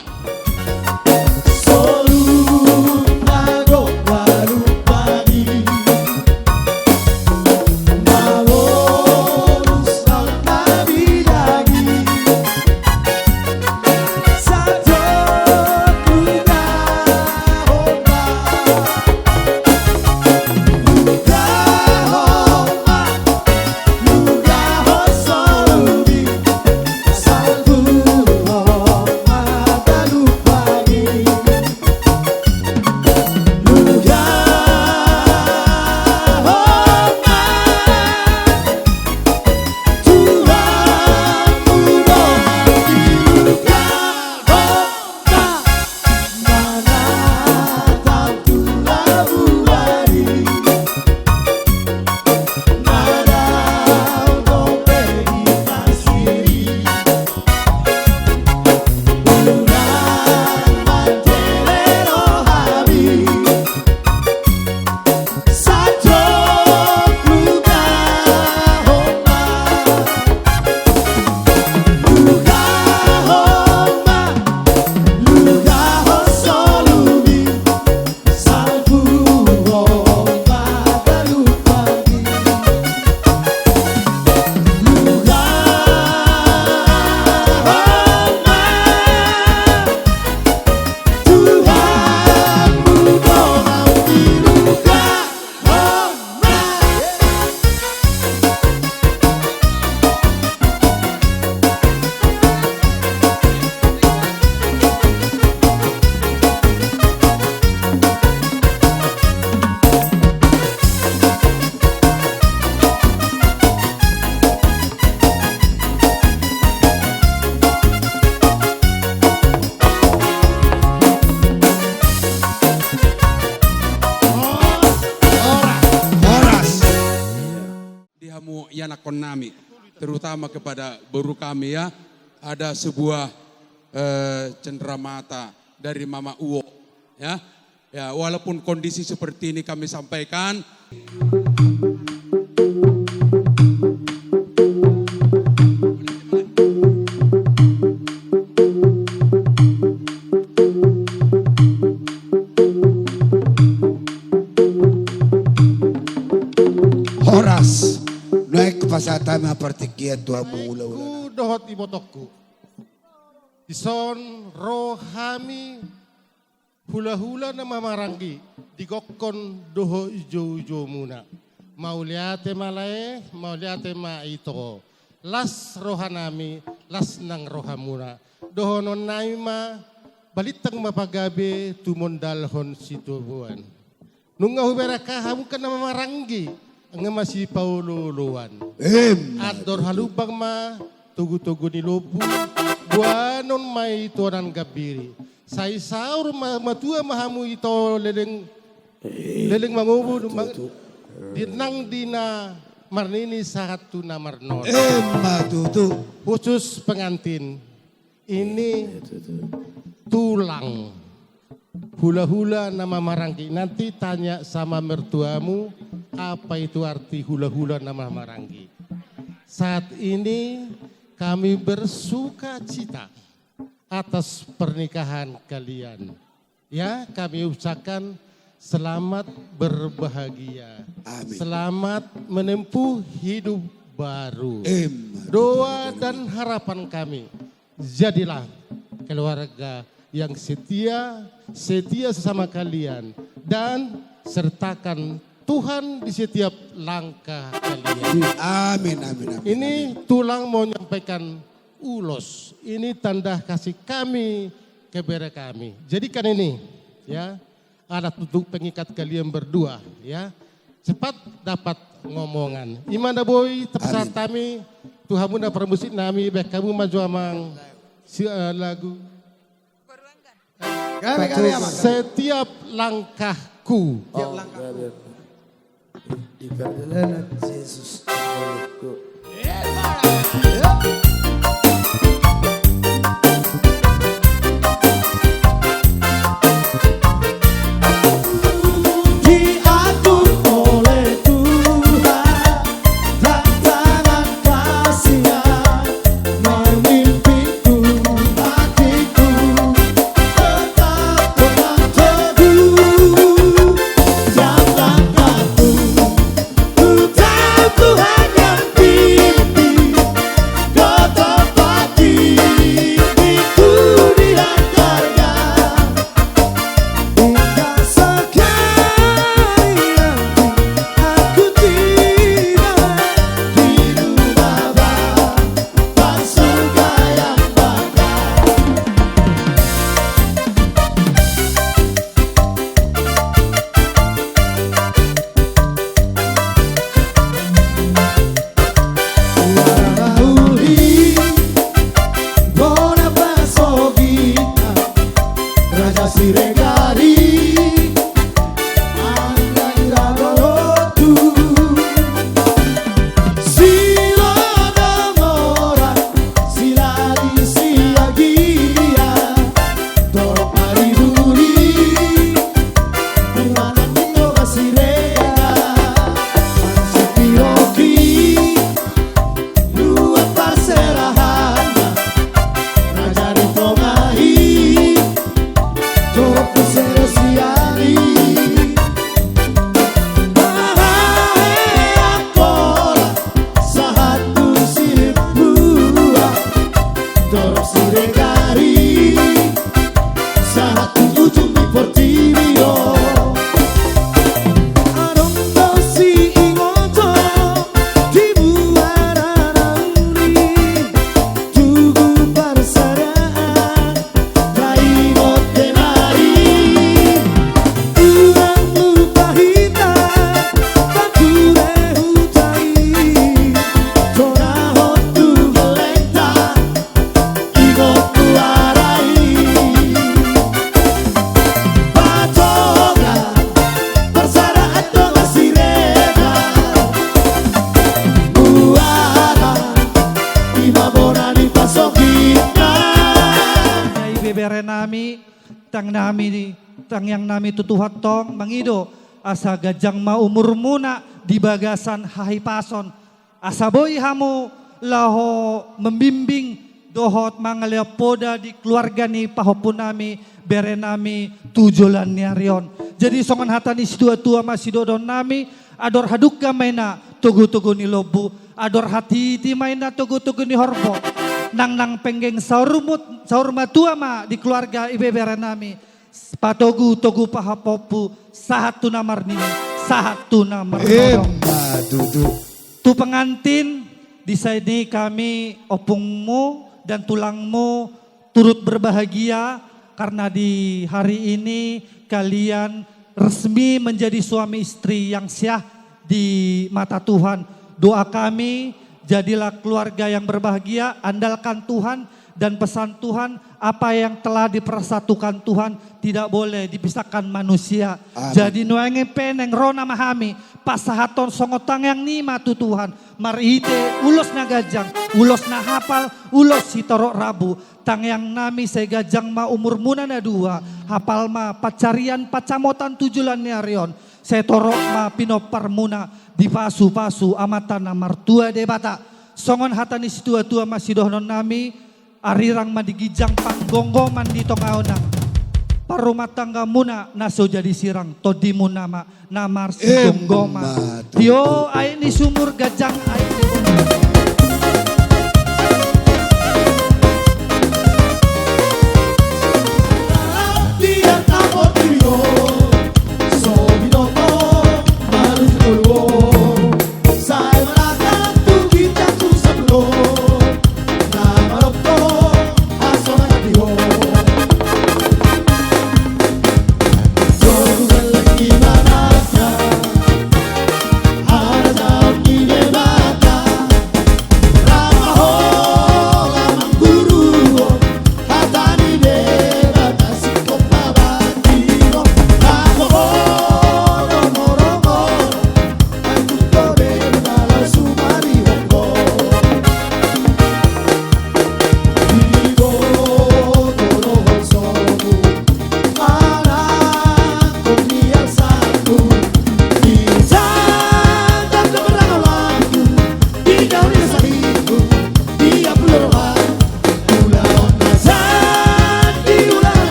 anakkon nami, terutama kepada boru kami, ya, ada sebuah, eh, cenderamata dari Mama Uwo, ya. Ya, walaupun kondisi seperti ini kami sampaikan. Horas. Nuaeng pasahat hami partingkian tu hamu hula-hula. Dohot ibotongku. Dison ro hami hulahula na mamaranggi di gokhon dohot ijoujomuna. Mauliate ma lae, mauliate ma ito. Las rohanami, las nang rohamuna. Dohononnami ma, balintang ma pagabe tumondalhon sitoboan. Nunga hubereng hamu angka na mamaranggi, nunga masipaolo-oloan. Emma tutu. Andor halumpang ma togu-togu ni lombu, boanon ma i tu onan gambiri. Sai saur ma-, matua ma hamu ito leleng, eh, leleng mangobu, emma tutu. Di nang di na marnini sahat tu na marnono. Emma tutu. Khusus pengantin. Ini, iya, tutu, tulang. Hulahula na mamaranggi. Nanti tanya sama mertuamu, apa itu arti hulahula na mamaranggi. Saat ini kami bersuka cita atas pernikahan kalian. Ya, kami ucapkan selamat berbahagia. Amin. Selamat menempuh hidup baru. Emma tutu. Doa dan harapan kami, jadilah keluarga yang setia, setia sesama kalian, dan sertakan Tuhan di setiap langkah kalian. Amin, amin, amin, amin. Ini tulang mau nyampaikan ulos. Ini tanda kasih kami ke bere kami. Jadikan ini, ya, alat untuk pengikat kalian berdua, ya. Cepat dapat ngomongan. I ma na boi tapasahat hami tu hamu na parmusik nami, baen hamu ma jo amang si, eh, lagu. Gabe, gabe, amang. Setiap langkahku. Setiap langkahku. Oh, gabe. Di pardalanan Jesus tumolukku. Diatur oleh Tuhan dan tangan kasih-Nya. Tangiang nami, tangiang nami tu Tuhan tong mangido asa ganjang ma umurmuna di bagasan hahipason. Asa boi hamu laho membimbing dohot mangalehon poda di keluarga ni pahompu nami, bere nami tu joloan ni ari on. Jadi songon hata ni situa-tua ma sidohonon nami, ador hadungka ma inna togu-togu ni lombu, ador hatiti ma inna togu-togu ni horbo. Nang nang penggeng saur mut-, saur matua ma di keluarga ibebere nami. Patogu-togu pahompu, sahat tu na marnini, sahat tu na marnono. Emma tutu. Tu pengantin, di sini kami, ompungmu dan tulangmu, turut berbahagia karena di hari ini kalian resmi menjadi suami istri yang sah di mata Tuhan. Doa kami, jadilah keluarga yang berbahagia, andalkan Tuhan dan pesan Tuhan, apa yang telah dipersatukan Tuhan tidak boleh dipisahkan manusia. Amin. Jadi nuaeng pe naeng ro nama hami pasahathon songon tangiang nima tu Tuhan, marhite ulos na ganjang, ulos na hapal, ulos sitorop rambu. Tangiang nami sai ganjang ma umurmuna na dua, hapal ma pansarian pansamotan tu joloan ni ari on, sai torop ma pinomparmuna dipasu-pasu Amanta na martua Debata. Songon hata ni situa-tua ma sidohonon nami, arirang ma di ginjang panggomgoman di tonga ona. Parrumatanggamuna na so jadi sirang, tondimuna ma na marsigomgoman. Emma tutu. Tio aek ni sumur, ganjang aek ni sumur.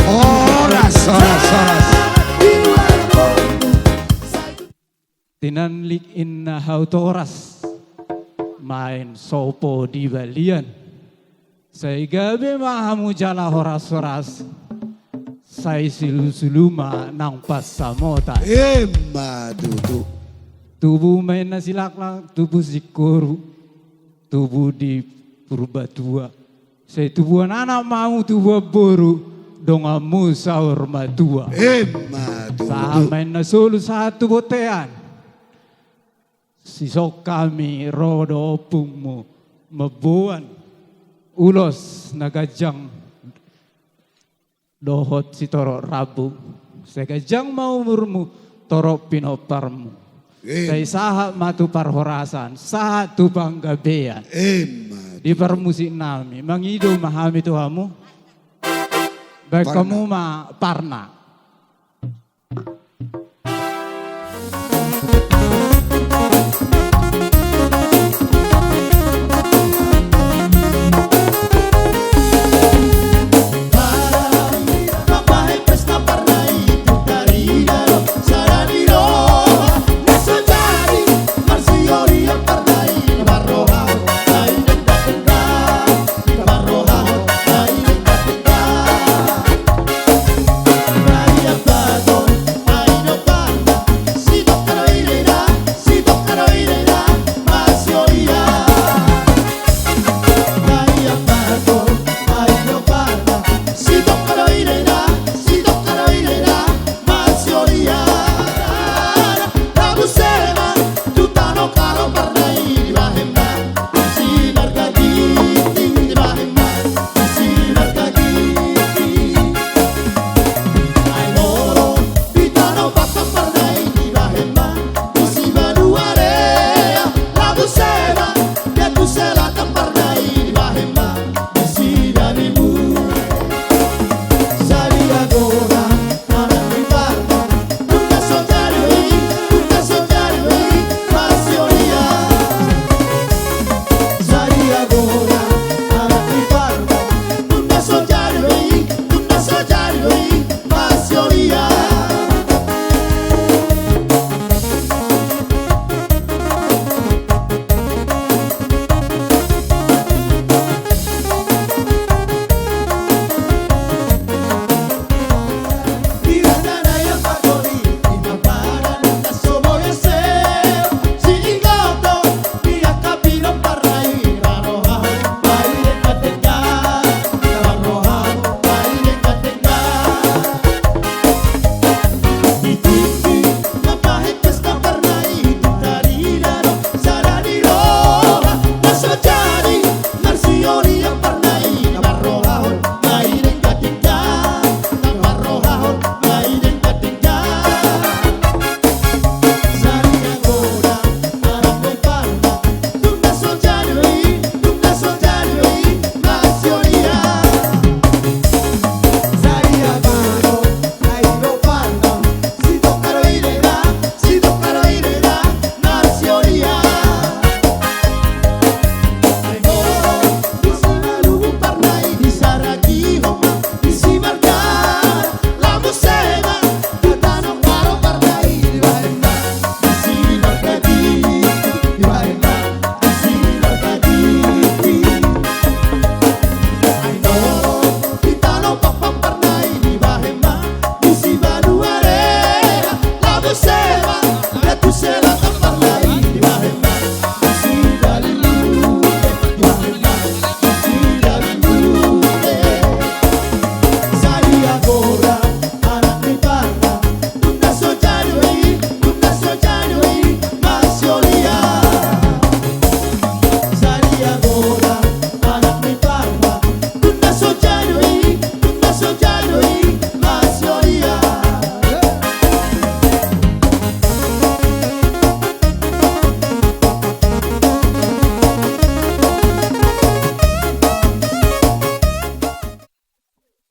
Horas, horas, horas. Tinanlik inna hau toras, maen sopo di balian. Sai gabe ma hamu jala horas-horas, sai silu-silu ma nang pansamotan. Emma tutu. Tubu ma inna silanglang, tubu singkoru, tubu di Purbatua. Sai tubuan anak ma hamu, tubuan boru, donganmu saur matua. Emma tutu. Sahat ma inna solu, sahat tu bontean. Dison hami ro do ompungmu mamboan ulos na ganjang dohot sitorop rambu. Sai ganjang ma umurmu, torop pinomparmu. Emma. Sai sahat ma tu parhorasan, sahat tu panggabean. Emma. Di parmusik nami, mangido ma hami tu hamu. Baen hamu ma parna.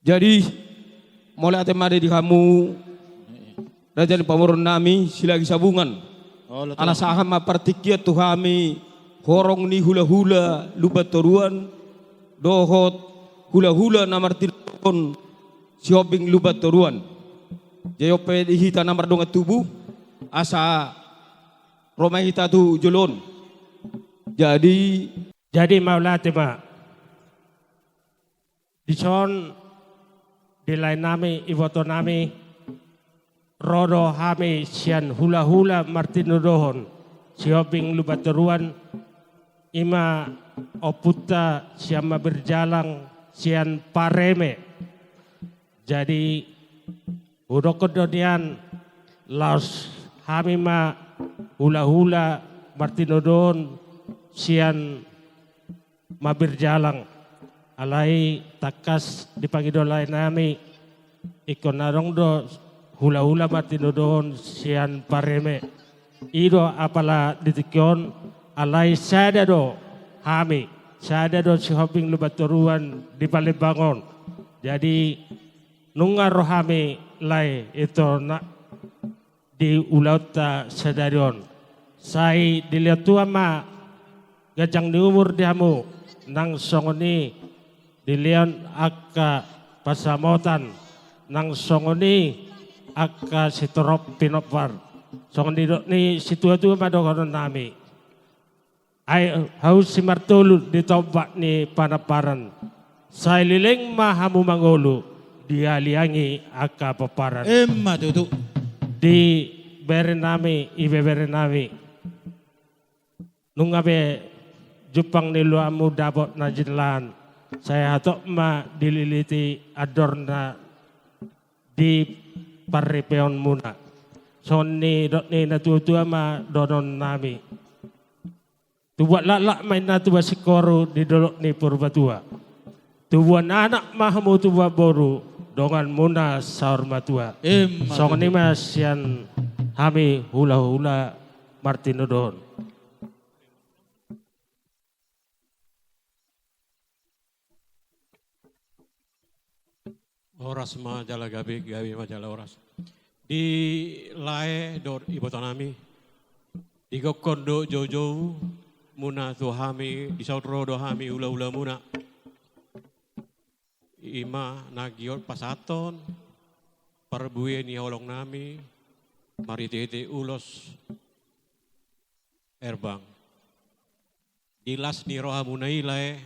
Jadi, mauliate ma di hamu, raja ni pamoruon nami, Silagi Sabungan. Ala sahat ma partingkian tu hami, horong ni hulahula Lumban Toruan, dohot hulahula na martinodohon Sihombing Lumban Toruan. Jadi on pe di hita na mardongan tubu, asa ro ma hita tu jolo on. Jadi, jadi mauliate ma. Dison, di lae nami, iboto nami, ro do hami sian hulahula martinodohon Sihombing Lumban Toruan, i ma ompunta sian Mabirjalang sian Pareme. Jadi, hudokkon do nian, laos hami ma hulahula martinodohon sian Mabirjalang. Alai tangkas dipangido lae nami, ingkon adong do hulahula martinodohon sian Pareme. I do apala di tingki on, alai sada do hami, sada do Sihombing Lumban Toruan di Palembang on. Jadi, nunga ro hami lae ito na di ulaonta sadari on. Sai dilehon Tuhan ma ganjang ni umur di hamu, nang songon i dilehon angka pansamotan, nang songon i angka sitorop pinompar. Songon nidok ni situatua ma dohonon nami. Ai haus si martolu di tombak ni panamparan. Sai leleng ma hamu mangolu, dialiangi angka pomparan. Emma tutu. Di bere nami, ibebere nami. Nunga be jumpang ni uluanmu dapot na jinalahan. Sai hatop ma dililiti andorna di parripeonmuna. Songon nidok ni natuatua ma dohonon nami. Tubuan laklak ma inna tubuan singkoru di dolok ni Purbatua. Tubuan anak ma hamu tubuan boru donganmuna saur matua. Emma tutu. Songon i ma sian hami hulahula martinodohon. Horas ma jala gabe, gabe ma jala horas. Di lae dohot iboto nami, digokhon do joujou muna tu hami, disaut ro do hami hulahula muna. I ma na giot pasahathon parbue ni holong nami marhitehite ulos herbang. Di las ni rohamuna i lae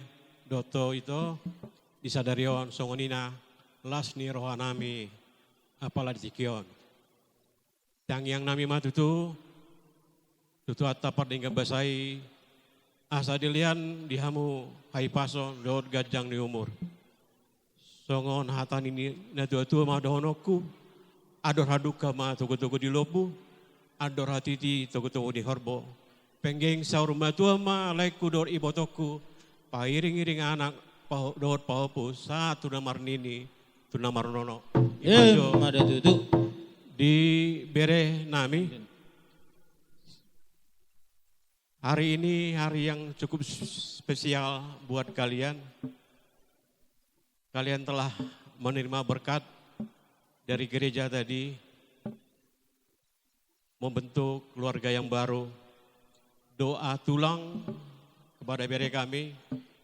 dohot ito, di sadari on songon i na las ni roha nami apala di tingki on. Tangiang nami ma tutu, tu Tuhanta pardenggan basa i, asa dilehon di hamu hahipason dohot ganjang ni umur. Songon hata ni natuatua ma dohononku, andor hadungka ma togutogu ni lombu, andor hatiti togutogu ni horbo. Penggeng saur matua ma laengku dohot ibotongku, pairingiring anak paho-, dohot pahompu, sahat tu na marnini, tu na marnono. I ma jo. Emma tutu. Di bere nami. Hari ini hari yang cukup spesial buat kalian. Kalian telah menerima berkat dari gereja tadi, membentuk keluarga yang baru. Doa tulang kepada bere kami,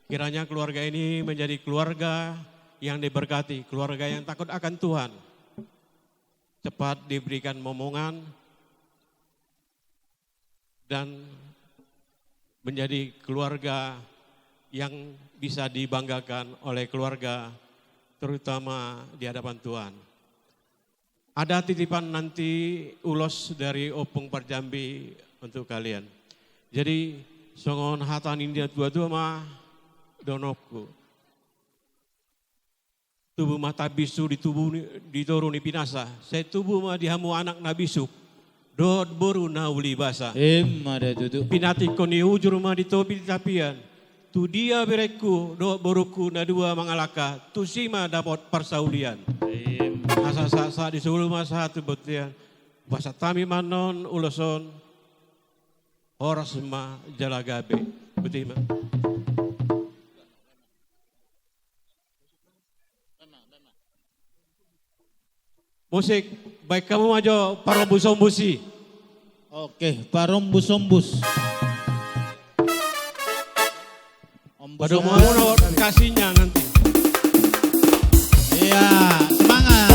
kiranya keluarga ini menjadi keluarga yang diberkati, keluarga yang takut akan Tuhan, cepat diberikan momongan, dan menjadi keluarga yang bisa dibanggakan oleh keluarga, terutama di hadapan Tuhan. Ada titipan nanti ulos dari Ompung Parjambi untuk kalian. Jadi, songon hata ni natuatua ma dohononku. Tubu ma tambinsu di tubu ni, di toru ni pinasa. Sai tubu ma di hamu anak na bisuk dohot boru na uli basa. Emma tutu. Pinantikhon ni hujur ma di topi ni tapian. Tu dia berengku dohot borungku na dua mangalangka, tusi ma dapot parsaulian. Emma. Asa sahat-sahat ni solu ma sahat tu bontean. Pasahat hami ma annon ulos on. Horas ma jala gabe. Botima. Musik, baen hamu ma jo parombusombus i. Oke, parombusombus. Ombus. Padomu hamu na kasihnya nanti. Iya, semangat.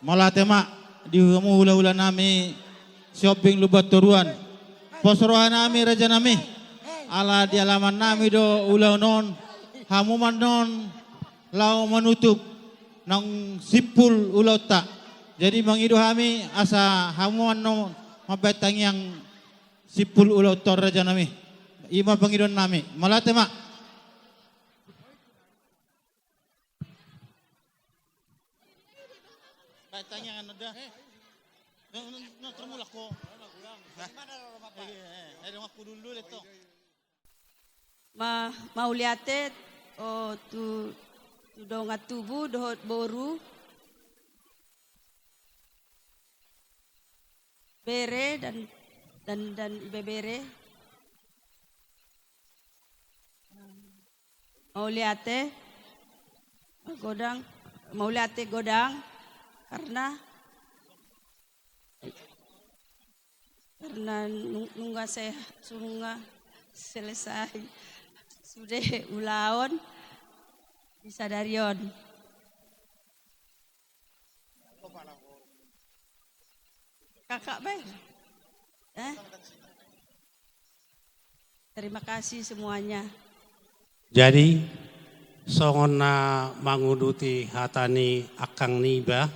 Mauliate ma di hamu hulahula nami Sihombing Lumban Toruan. Pos roha nami raja nami, ala di alaman nami do ulaon on, hamu ma annon laho manutup nang simpul ulaonta. Jadi mangido hami asa hamu ma annon mambahen tangiang simpul ulaonta on raja nami. I ma pangidoan nami. Mauliate ma. Baik, tangiangan da. Na, na, na, termulak ko. Hah? Eh, eh, eh, donganku dulu deh, tong. Ma, mauliate, o, tu, tu dongan tubu, dohot boru, bere dan, dan, dan ibebere. Mauliate, godang, mauliate godang, karena, karena nung-, nunga se-, nunga selesai sude ulaon di sadari on. Kakak, baik. Eh? Terima kasih semuanya. Jadi, songon na manguduti hata ni angkang niba,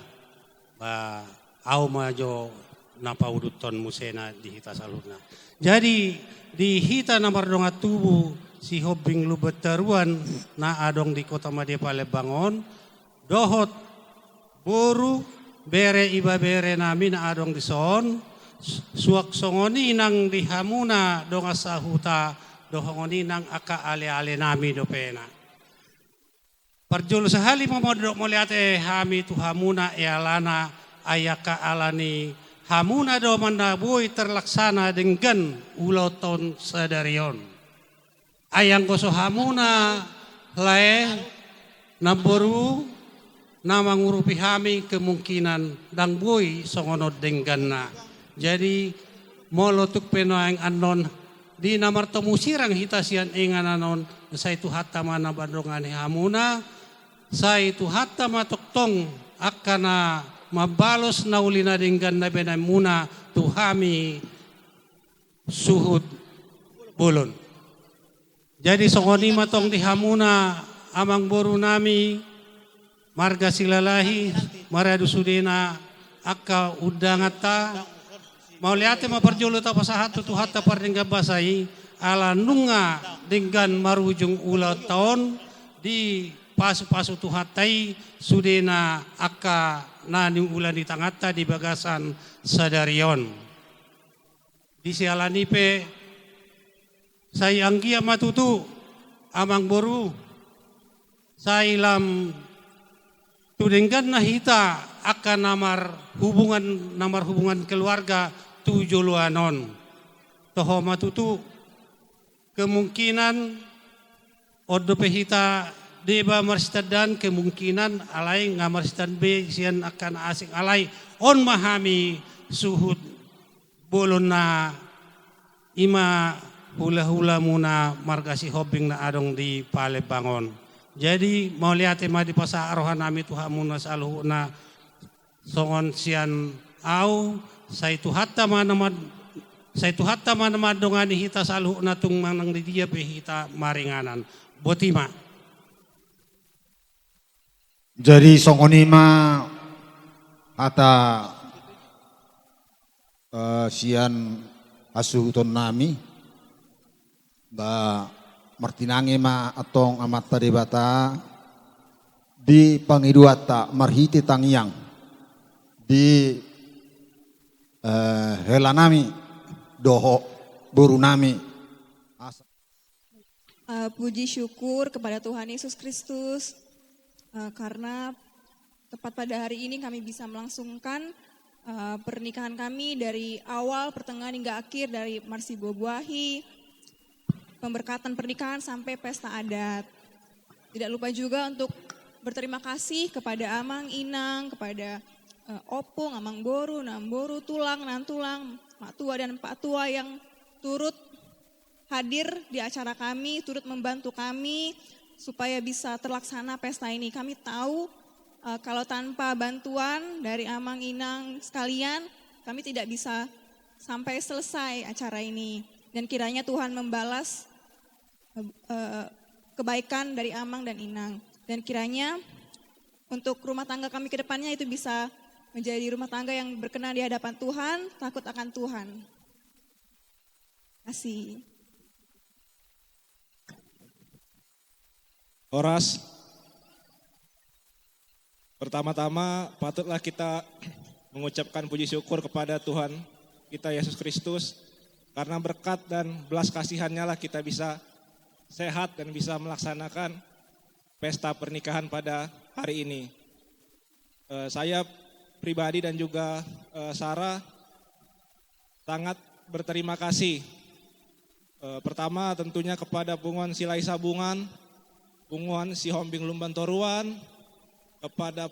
ba, au ma jo na pauduthon musena di hita saluhutna. Jadi, di hita na mardongan tubu Sihombing Lumban Toruan na adong di Kota Madya Palembang on, dohot boru, bere, ibebere nami na adong dison, su-, suang songon i nang di hamuna dongan sahuta, dohot songon i nang angka aleale nami dope na. Parjolo sahali ma mandok mauliate hami tu hamuna, alana, ai angka ala ni hamuna do ma na boi terlaksana denggan ulaonta on sadari on. Ai anggo so hamuna, lae, namboru, na mangurupi hami kemungkinan ndang boi songon on dengganna. Jadi, molo tung pe nuaeng annon, di na martemu sirang hita sian inganan on, sai Tuhanta ma na mandongani hamuna, sai Tuhanta ma tongtong angka na mambalos na uli na denggan na binaenmuna tu hami suhut bolon. Jadi songon i ma tong di hamuna amangboru nami, marga Silalahi, maradu sudena angka undanganta. Mauliate ma parjolo tapasahat tu Tuhanta pardenggan basa i, ala nunga denggan marujung ulaonta on, dipasupasu Tuhanta i sudena angka na niula ni tanganta di bagasan sadari on. Di siala ni i pe, sai anggiat ma tutu, amangboru, sai lam tu dengganna hita angka na marhubungan, na marhubungan keluarga tu joloan on. Toho ma tutu, kemungkinan on dope hita deba marsitandaan, kemungkinan alai nga marsitan be sian angka na asing, alai on ma hami suhut bolon na i ma hulahulamuna marga Sihombing na adong di Palembang on. Jadi, mauliate ma dipasahat roha nami tu hamuna saluhutna, songon sian au, sai Tuhanta ma na mad-, sai Tuhanta ma na mandongani hita saluhutna tung manang di dia pe hita maringanan. Boti ma. Jadi songon i ma hata, eh, sian hasuhuton nami, ba martinangi ma antong Amanta Debata di pangidoanta marhite tangiang di, eh, hela nami dohot boru nami. Asa Eh, puji syukur kepada Tuhan Yesus Kristus, eh, karena tepat pada hari ini kami bisa melangsungkan, eh, pernikahan kami dari awal, pertengahan hingga akhir, dari marsibuahi, pemberkatan pernikahan sampai pesta adat. Tidak lupa juga untuk berterima kasih kepada amang, inang, kepada, eh, opung, amangboru, namboru, tulang, nantulang, mak tua dan pak tua yang turut hadir di acara kami, turut membantu kami supaya bisa terlaksana pesta ini. Kami tahu, Eh, kalau tanpa bantuan dari Amang Inang sekalian, kami tidak bisa sampai selesai acara ini. Dan kiranya Tuhan membalas, eh, kebaikan dari Amang dan Inang. Dan kiranya untuk rumah tangga kami ke depannya itu bisa menjadi rumah tangga yang berkenan di hadapan Tuhan, takut akan Tuhan. Kasih. Horas. Pertama-tama, patutlah kita mengucapkan puji syukur kepada Tuhan kita Yesus Kristus, karena berkat dan belas kasihan-Nya lah kita bisa sehat dan bisa melaksanakan pesta pernikahan pada hari ini. Eh, saya pribadi dan juga, eh, Sarah sangat berterima kasih. Eh, pertama, tentunya kepada Punguan Silahisabungan, Punguan Sihombing Lumban Toruan, kepada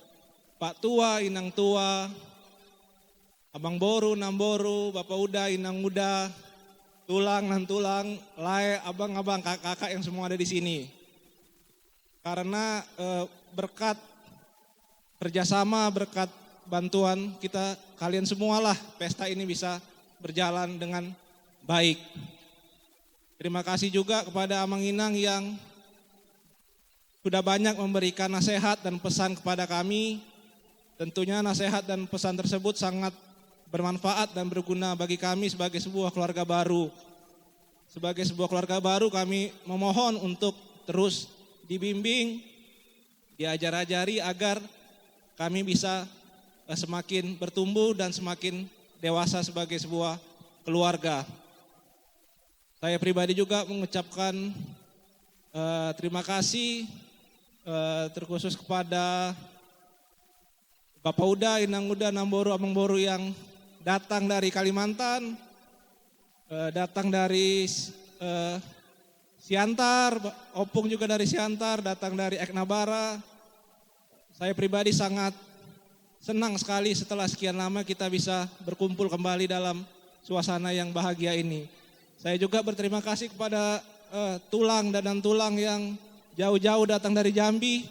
Pak Tua, Inang Tua, Amang Boru, Namboru, Bapak Uda, Inang Uda, Tulang, Nantulang, Lae, Abang-abang, kakak-kakak yang semua ada di sini. Karena, eh, berkat kerjasama, berkat bantuan kita, kalian semualah pesta ini bisa berjalan dengan baik. Terima kasih juga kepada Amang Inang yang sudah banyak memberikan nasihat dan pesan kepada kami. Tentunya nasihat dan pesan tersebut sangat bermanfaat dan berguna bagi kami sebagai sebuah keluarga baru. Sebagai sebuah keluarga baru, kami memohon untuk terus dibimbing, diajar-ajari agar kami bisa, eh, semakin bertumbuh dan semakin dewasa sebagai sebuah keluarga. Saya pribadi juga mengucapkan, eh, terima kasih, eh, terkhusus kepada Bapak Uda, Inang Uda, Namboru, Amang Boru yang datang dari Kalimantan, eh, datang dari, eh, Siantar, Ba-, Ompung juga dari Siantar, datang dari Eknabara. Saya pribadi sangat senang sekali setelah sekian lama kita bisa berkumpul kembali dalam suasana yang bahagia ini. Saya juga berterima kasih kepada, eh, Tulang dan Nantulang yang jauh-jauh datang dari Jambi,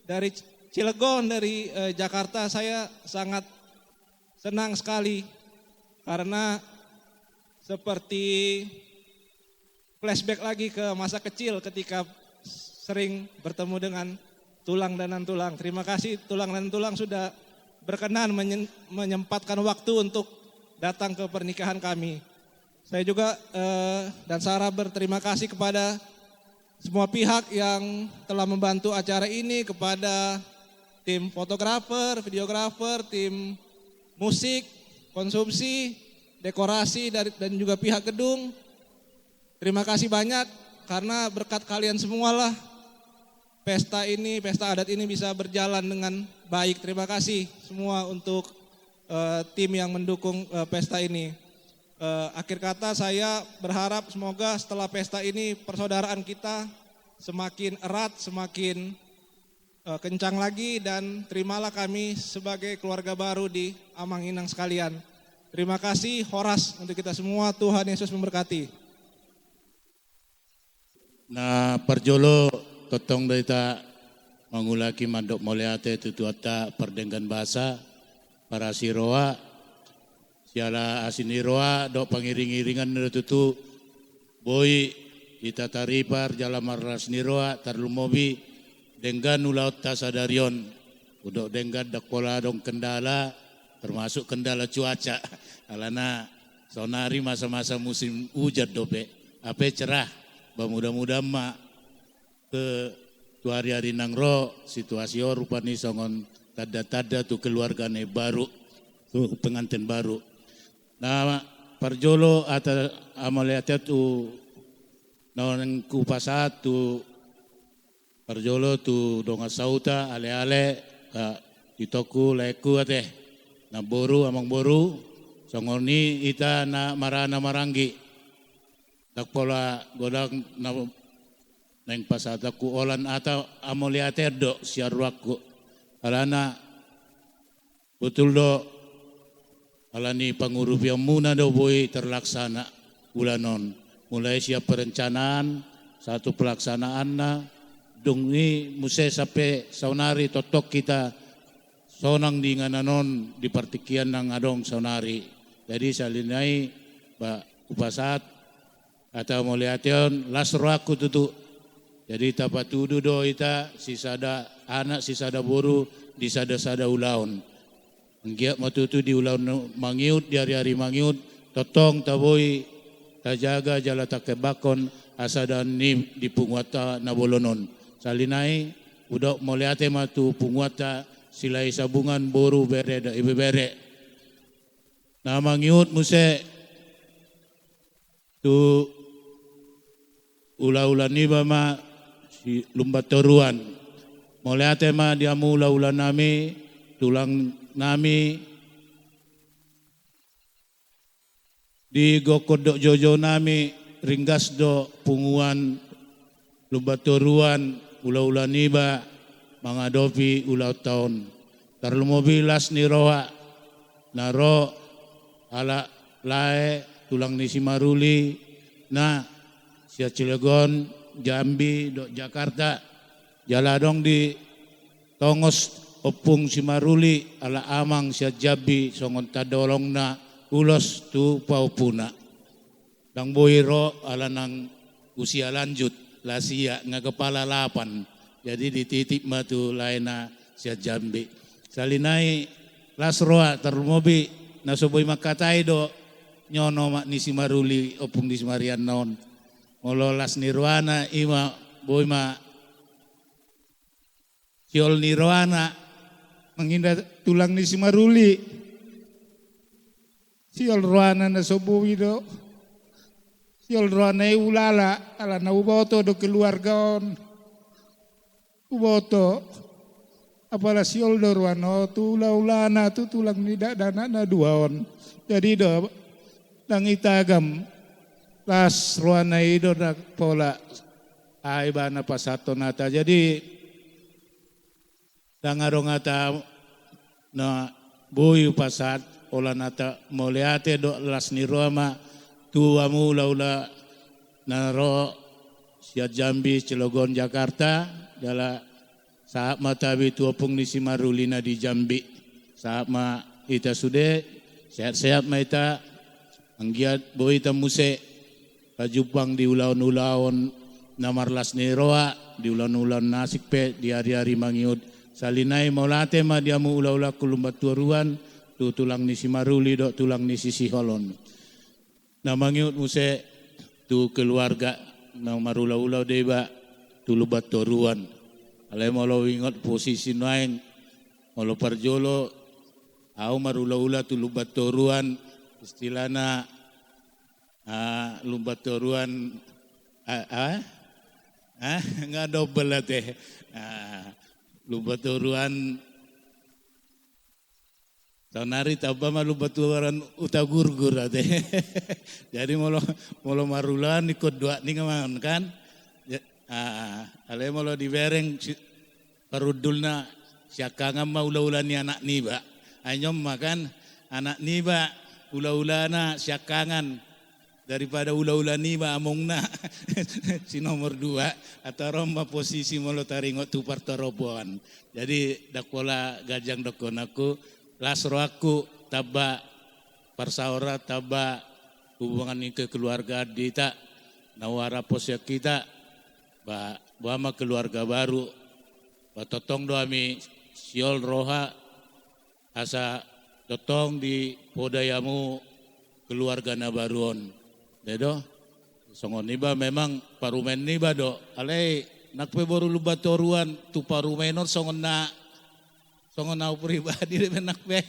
dari Cilegon, dari, eh, Jakarta. Saya sangat senang sekali karena seperti flashback lagi ke masa kecil ketika sering bertemu dengan Tulang dan Nantulang. Terima kasih Tulang dan Nantulang sudah berkenan menyen-, menyempatkan waktu untuk datang ke pernikahan kami. Saya juga, eh, dan Sarah berterima kasih kepada semua pihak yang telah membantu acara ini, kepada tim fotografer, videografer, tim musik, konsumsi, dekorasi dari, dan juga pihak gedung. Terima kasih banyak, karena berkat kalian semualah pesta ini, pesta adat ini bisa berjalan dengan baik. Terima kasih semua untuk, eh, tim yang mendukung, eh, pesta ini. Eh, akhir kata, saya berharap semoga setelah pesta ini persaudaraan kita semakin erat, semakin, eh, kencang lagi, dan terimalah kami sebagai keluarga baru di Amang Inang sekalian. Terima kasih, horas untuk kita semua. Tuhan Yesus memberkati. Na parjolo, tongtong do hita mangulaki mandok mauliate tu Tuhanta pardenggan basa, parasi roha, siala asi ni roha dohot pangiring-iringan do tutu boi hita taripar jala marlas ni roha, tarlumobi denggan ulaonta sadari on. Hudok denggan, ndang pola adong kendala, termasuk kendala cuaca. Alana saonari masa-masa musim ujan dope, hape cerah. Ba mudah-mudahan ma tu ari-ari na ro situasi on rupani songon tanda-tanda tu keluarga na imbaru, tu pengantin baru. Na parjolo hata mauliate tu naeng hupasahat tu parjolo tu dongan sahuta, ale-ale, itongku, laengku ate, namboru, amangboru, songon i hita na marhaha na maranggi. Ndang pola godang na naeng pasahatonku holan hata mauliate do sian rohangku. Alana botul do, alani pangurupionmuna do boi terlaksana bulan on. Mulai sian perencanaan sahat tu pelaksanaanna, dung i muse sampe saonari tongtong hita sonang di inganan on di partingkian nang adong saonari. Jadi sahali nai, ba, hupasahat hata mauliate on, las rohangku tutu. Jadi tapatudu do hita sisada anak sisada boru di sadasada ulaon. Anggiat ma tutu di ulaon mangiut, di ari-ari mangiut, tongtong taboi tajaga jala takembanghon asa daan ni di punguanta na bolon on. Sahali nai, hudok mauliate ma tu punguanta Silahisabungan, boru, bere dohot ibebere. Na mangiut muse tu ulaula niba ma si Lumban Toruan. Mauliate ma di hamu ulaula nami, tulang nami, di gokhon dohot joujou nami, ringgas do punguan Lumban Toruan, ulaula niba mangadopi ulaonta on. Tarlumobi las ni roha na ro halak lae tulang ni si Maruli na sian Cilegon, Jambi dohot Jakarta. Jala adong di tongos ompung si Maruli halak amang sian Jambi songon tanda holongna ulos tu pahompuna. Ndang boi ro ala nang usia lanjut, las ia nga kepala lapan. Jadi dititip ma tu laena sian Jambi. Sahali nai las roha, tarlumobi na so boi mangkatai do nyono omak ni si Maruli, ompung ni si Marianna on. Molo las ni rohana ima boi ma siol ni rohana manginda tulang ni si Maruli. Siol rohana na so boi do. Siol rohana i ulala, alana huboto do keluarga on. Huboto. Apala siol do rohana on tu ulaulana, tu tulang ni dakdanak na dua on. Jadi do, ndang itagam. Las rohana i do ndang pola. Ai ba na pasahathon hata. Jadi, ndang adong hata na boi hupasahat, holan hata mauliate dohot las ni roha ma tu hamu ulaula na ro sian Jambi, Cilegon, Jakarta, jala sahat ma tabi tu ompung ni si Maruli na di Jambi. Sahat ma hita sude, sehat-sehat ma hita, anggiat boi hita muse pajumpang di ulaon-ulaon na marlas ni roha, di ulaon-ulaon na asing pe, di ari-ari mangiut. Sahali nai mauliate ma di hamu ulaulangku Lumban Toruan, tu tulang ni si Maruli dohot tulang ni si Siholan. Na mangiut muse tu keluarga na marulaula deba tu Lumban Toruan. Alai molo huingot posisi nuaeng, molo parjolo au marulaula tu Lumban Toruan, istilahna, ah, Lumban Toruan, ah, ah, ah, nga dobel ate. Ah, Lumban Toruan, saonari tamba ma Lumban Toruan Hutagurgur ate. Jadi molo, molo marulaon ingkon dua ninna ma on kan. Ya, ah, alai molo dibereng si, parundulna siangkangan ma ulaula ni anak niba. Ai on ma kan, anak niba ulaulana siangkangan daripada ulaula niba amongna si nomor dua, atau ro ma posisi molo taringot tu partorop on. Jadi ndang pola ganjang dohononku, las rohangku tamba parsaoran, tamba hubungan ni kekeluargaan di hita na huharapon sian hita, ba, boha ma keluarga baru, ba tongtong do hami siol roha, asa tongtong dipodai hamu keluarga na baru on. Dai do? Songon iba memang parumaen niba do. Alai nang pe boru Lumban Toruan tu parumaen on songon na, songon au pribadi do memang nang pe.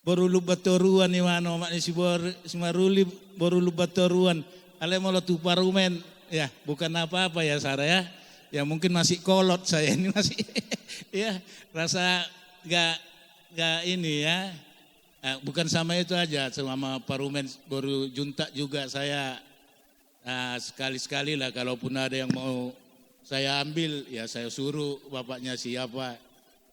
Boru Lumban Toruan i ma, omak ni si Bor-, si Maruli, boru Lumban Toruan. Alai molo tu parumaen, ya, bukan apa-apa ya, Sara ya. Ya, mungkin masih kolot saya ini, masih, ya, rasa gak, gak ini ya. Eh, bukan sama itu aja, sama parumaen boru Juntak juga saya, ah, sekali-sekali lah, kalaupun ada yang mau saya ambil, ya saya suruh bapaknya siapa.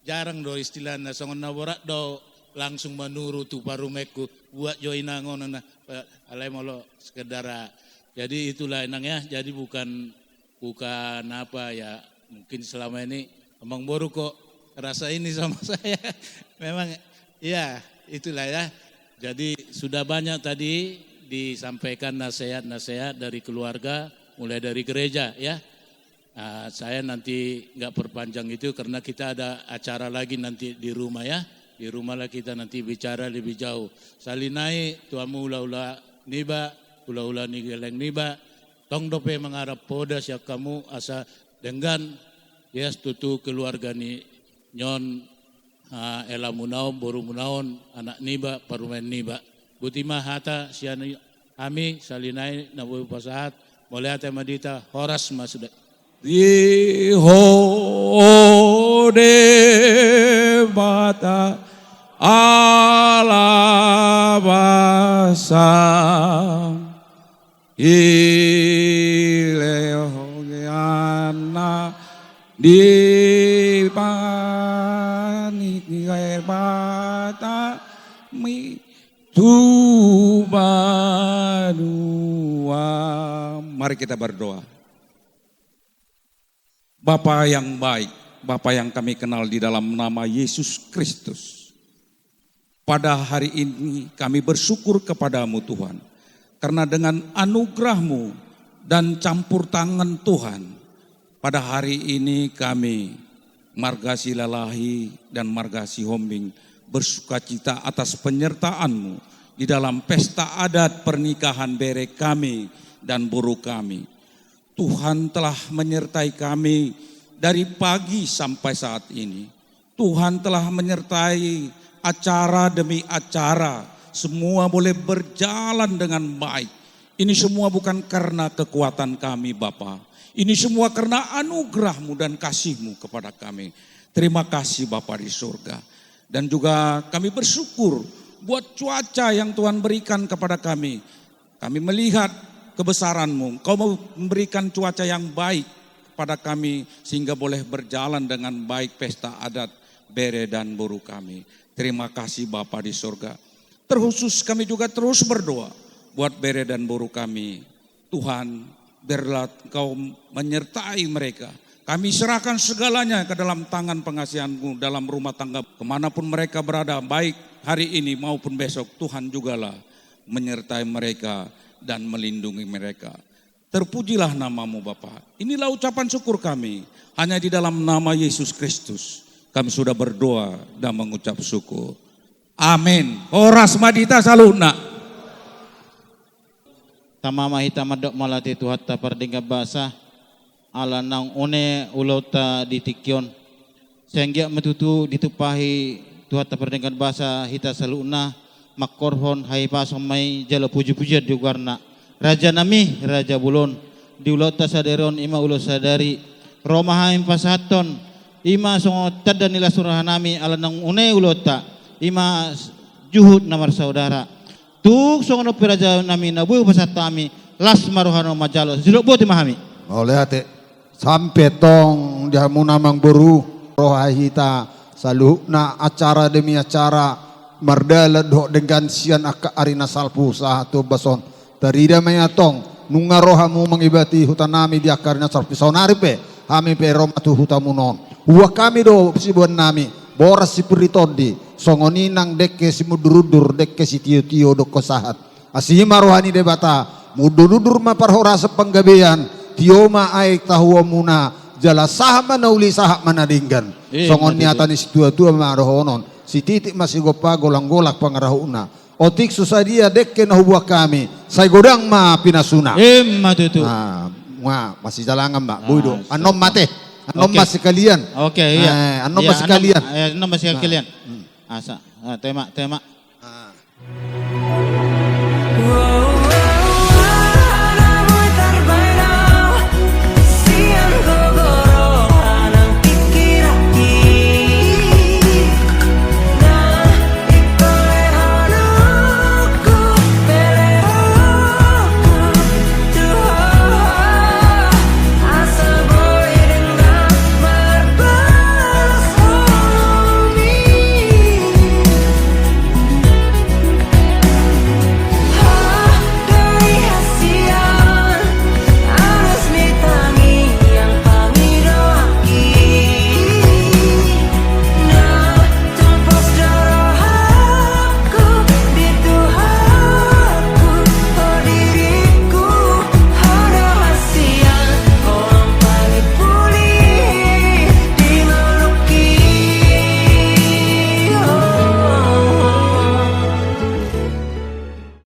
Jarang do istilahna, songon na borat do langsung manuru tu parumaenku, buat jo inang on na, eh, alai molo sekedar, ah. Jadi itulah inang ya, jadi bukan, bukan apa ya, mungkin selama ini amang boru kok Rasa ini sama saya. Memang, ya, itulah ya. Jadi, sudah banyak tadi disampaikan nasihat-nasihat dari keluarga, mulai dari gereja, ya. Ah, saya nanti nggak perpanjang itu karena kita ada acara lagi nanti di rumah, ya. Di rumahlah kita nanti bicara lebih jauh. Sahali nai tu hamu hulahula niba, hulahula ni geleng niba, tong dope mangarap poda sian hamu asa denggan, ya, tutu keluarga ni on, ah, helamuna on, borumuna on, anak niba, parumaen niba. Boti ma hata sian hami, sahali nai na boi hupasahat, mauliate ma di hita, horas ma sude. Di ho Debata ala basa. Ilehon anakna di panik Debata mi tu banua. Mari kita berdoa. Bapa yang baik, Bapa yang kami kenal di dalam nama Yesus Kristus. Pada hari ini kami bersyukur kepada-Mu, Tuhan, karena dengan anugerah-Mu dan campur tangan Tuhan, pada hari ini kami, marga Silalahi dan marga Sihombing, bersukacita atas penyertaan-Mu di dalam pesta adat pernikahan bere kami dan boru kami. Tuhan telah menyertai kami dari pagi sampai saat ini. Tuhan telah menyertai acara demi acara. Semua boleh berjalan dengan baik. Ini semua bukan karena kekuatan kami, Bapa. Ini semua karena anugerah-Mu dan kasih-Mu kepada kami. Terima kasih, Bapa di surga. Dan juga kami bersyukur buat cuaca yang Tuhan berikan kepada kami. Kami melihat kebesaran-Mu. Engkau memberikan cuaca yang baik kepada kami sehingga boleh berjalan dengan baik pesta adat bere dan boru kami. Terima kasih, Bapa di surga. Terkhusus kami juga terus berdoa buat bere dan boru kami. Tuhan, biarlah Engkau menyertai mereka. Kami serahkan segalanya ke dalam tangan pengasihan-Mu dalam rumah tangga. Kemanapun mereka berada, baik hari ini maupun besok, Tuhan jugalah menyertai mereka dan melindungi mereka. Terpujilah nama-Mu, Bapa. Inilah ucapan syukur kami. Hanya di dalam nama Yesus Kristus kami sudah berdoa dan mengucap syukur. Amin. Horas ma di hita saluhutna. Tama ma hita mandok mauliate tu Tuhanta pardenggan basa, ala naung une ulaonta di tingki on. Sai anggiat ma tutu ditumpahi Tuhanta pardenggan basa hita saluhutna, mangkorhon hahipason ma i jala pujipujian di goarna. Raja nami, raja bolon, di ulaonta sadari on, i ma ulaon sadari, ro ma hami pasahathon, i ma songon tanda ni las ni roha nami, ala naung une ulaonta, i ma juhut na marsaudara. Tung songon on pe raja nami na boi hupasahat hami, las ma roha na manjalo, sidok boti ma hami. Mauliate. Sampe tong di hamu amangboru, ro hita saluhutna acara demi acara, mardalan dohot denggan sian angka ari na salpu sahat tu ombas on. Tarida ma i antong, nunga ro hamu mangibati huta nami di angka ari na salpu, saonari pe, hami pe ro ma tu hutamuna on. Huboan hami do siboan nami, boras sipir ni tondi, songon i nang dengke simundur-undur, dengke sitio-tio, dok ho sahat. Asi ma roha ni Debata, mundur-undur ma parhorasan panggabean, tio ma aek tahuonmuna, jala sahat ma na uli sahat ma na denggan. Eh, songon niatan ni situatua ma dohonon, sititik ma sigompa, golang-golang pangarahutna. Otik so sadia dengke na huboan hami, sai godang ma pinasuna. Emma tutu. Ah, ma, masijalangan ma, boi do. Ah, annon ma te. Annon ma sekalian. Oke, iya. Eh, annon ma sekalian. Annon ma sekalian. Asa, ah, tema, tema.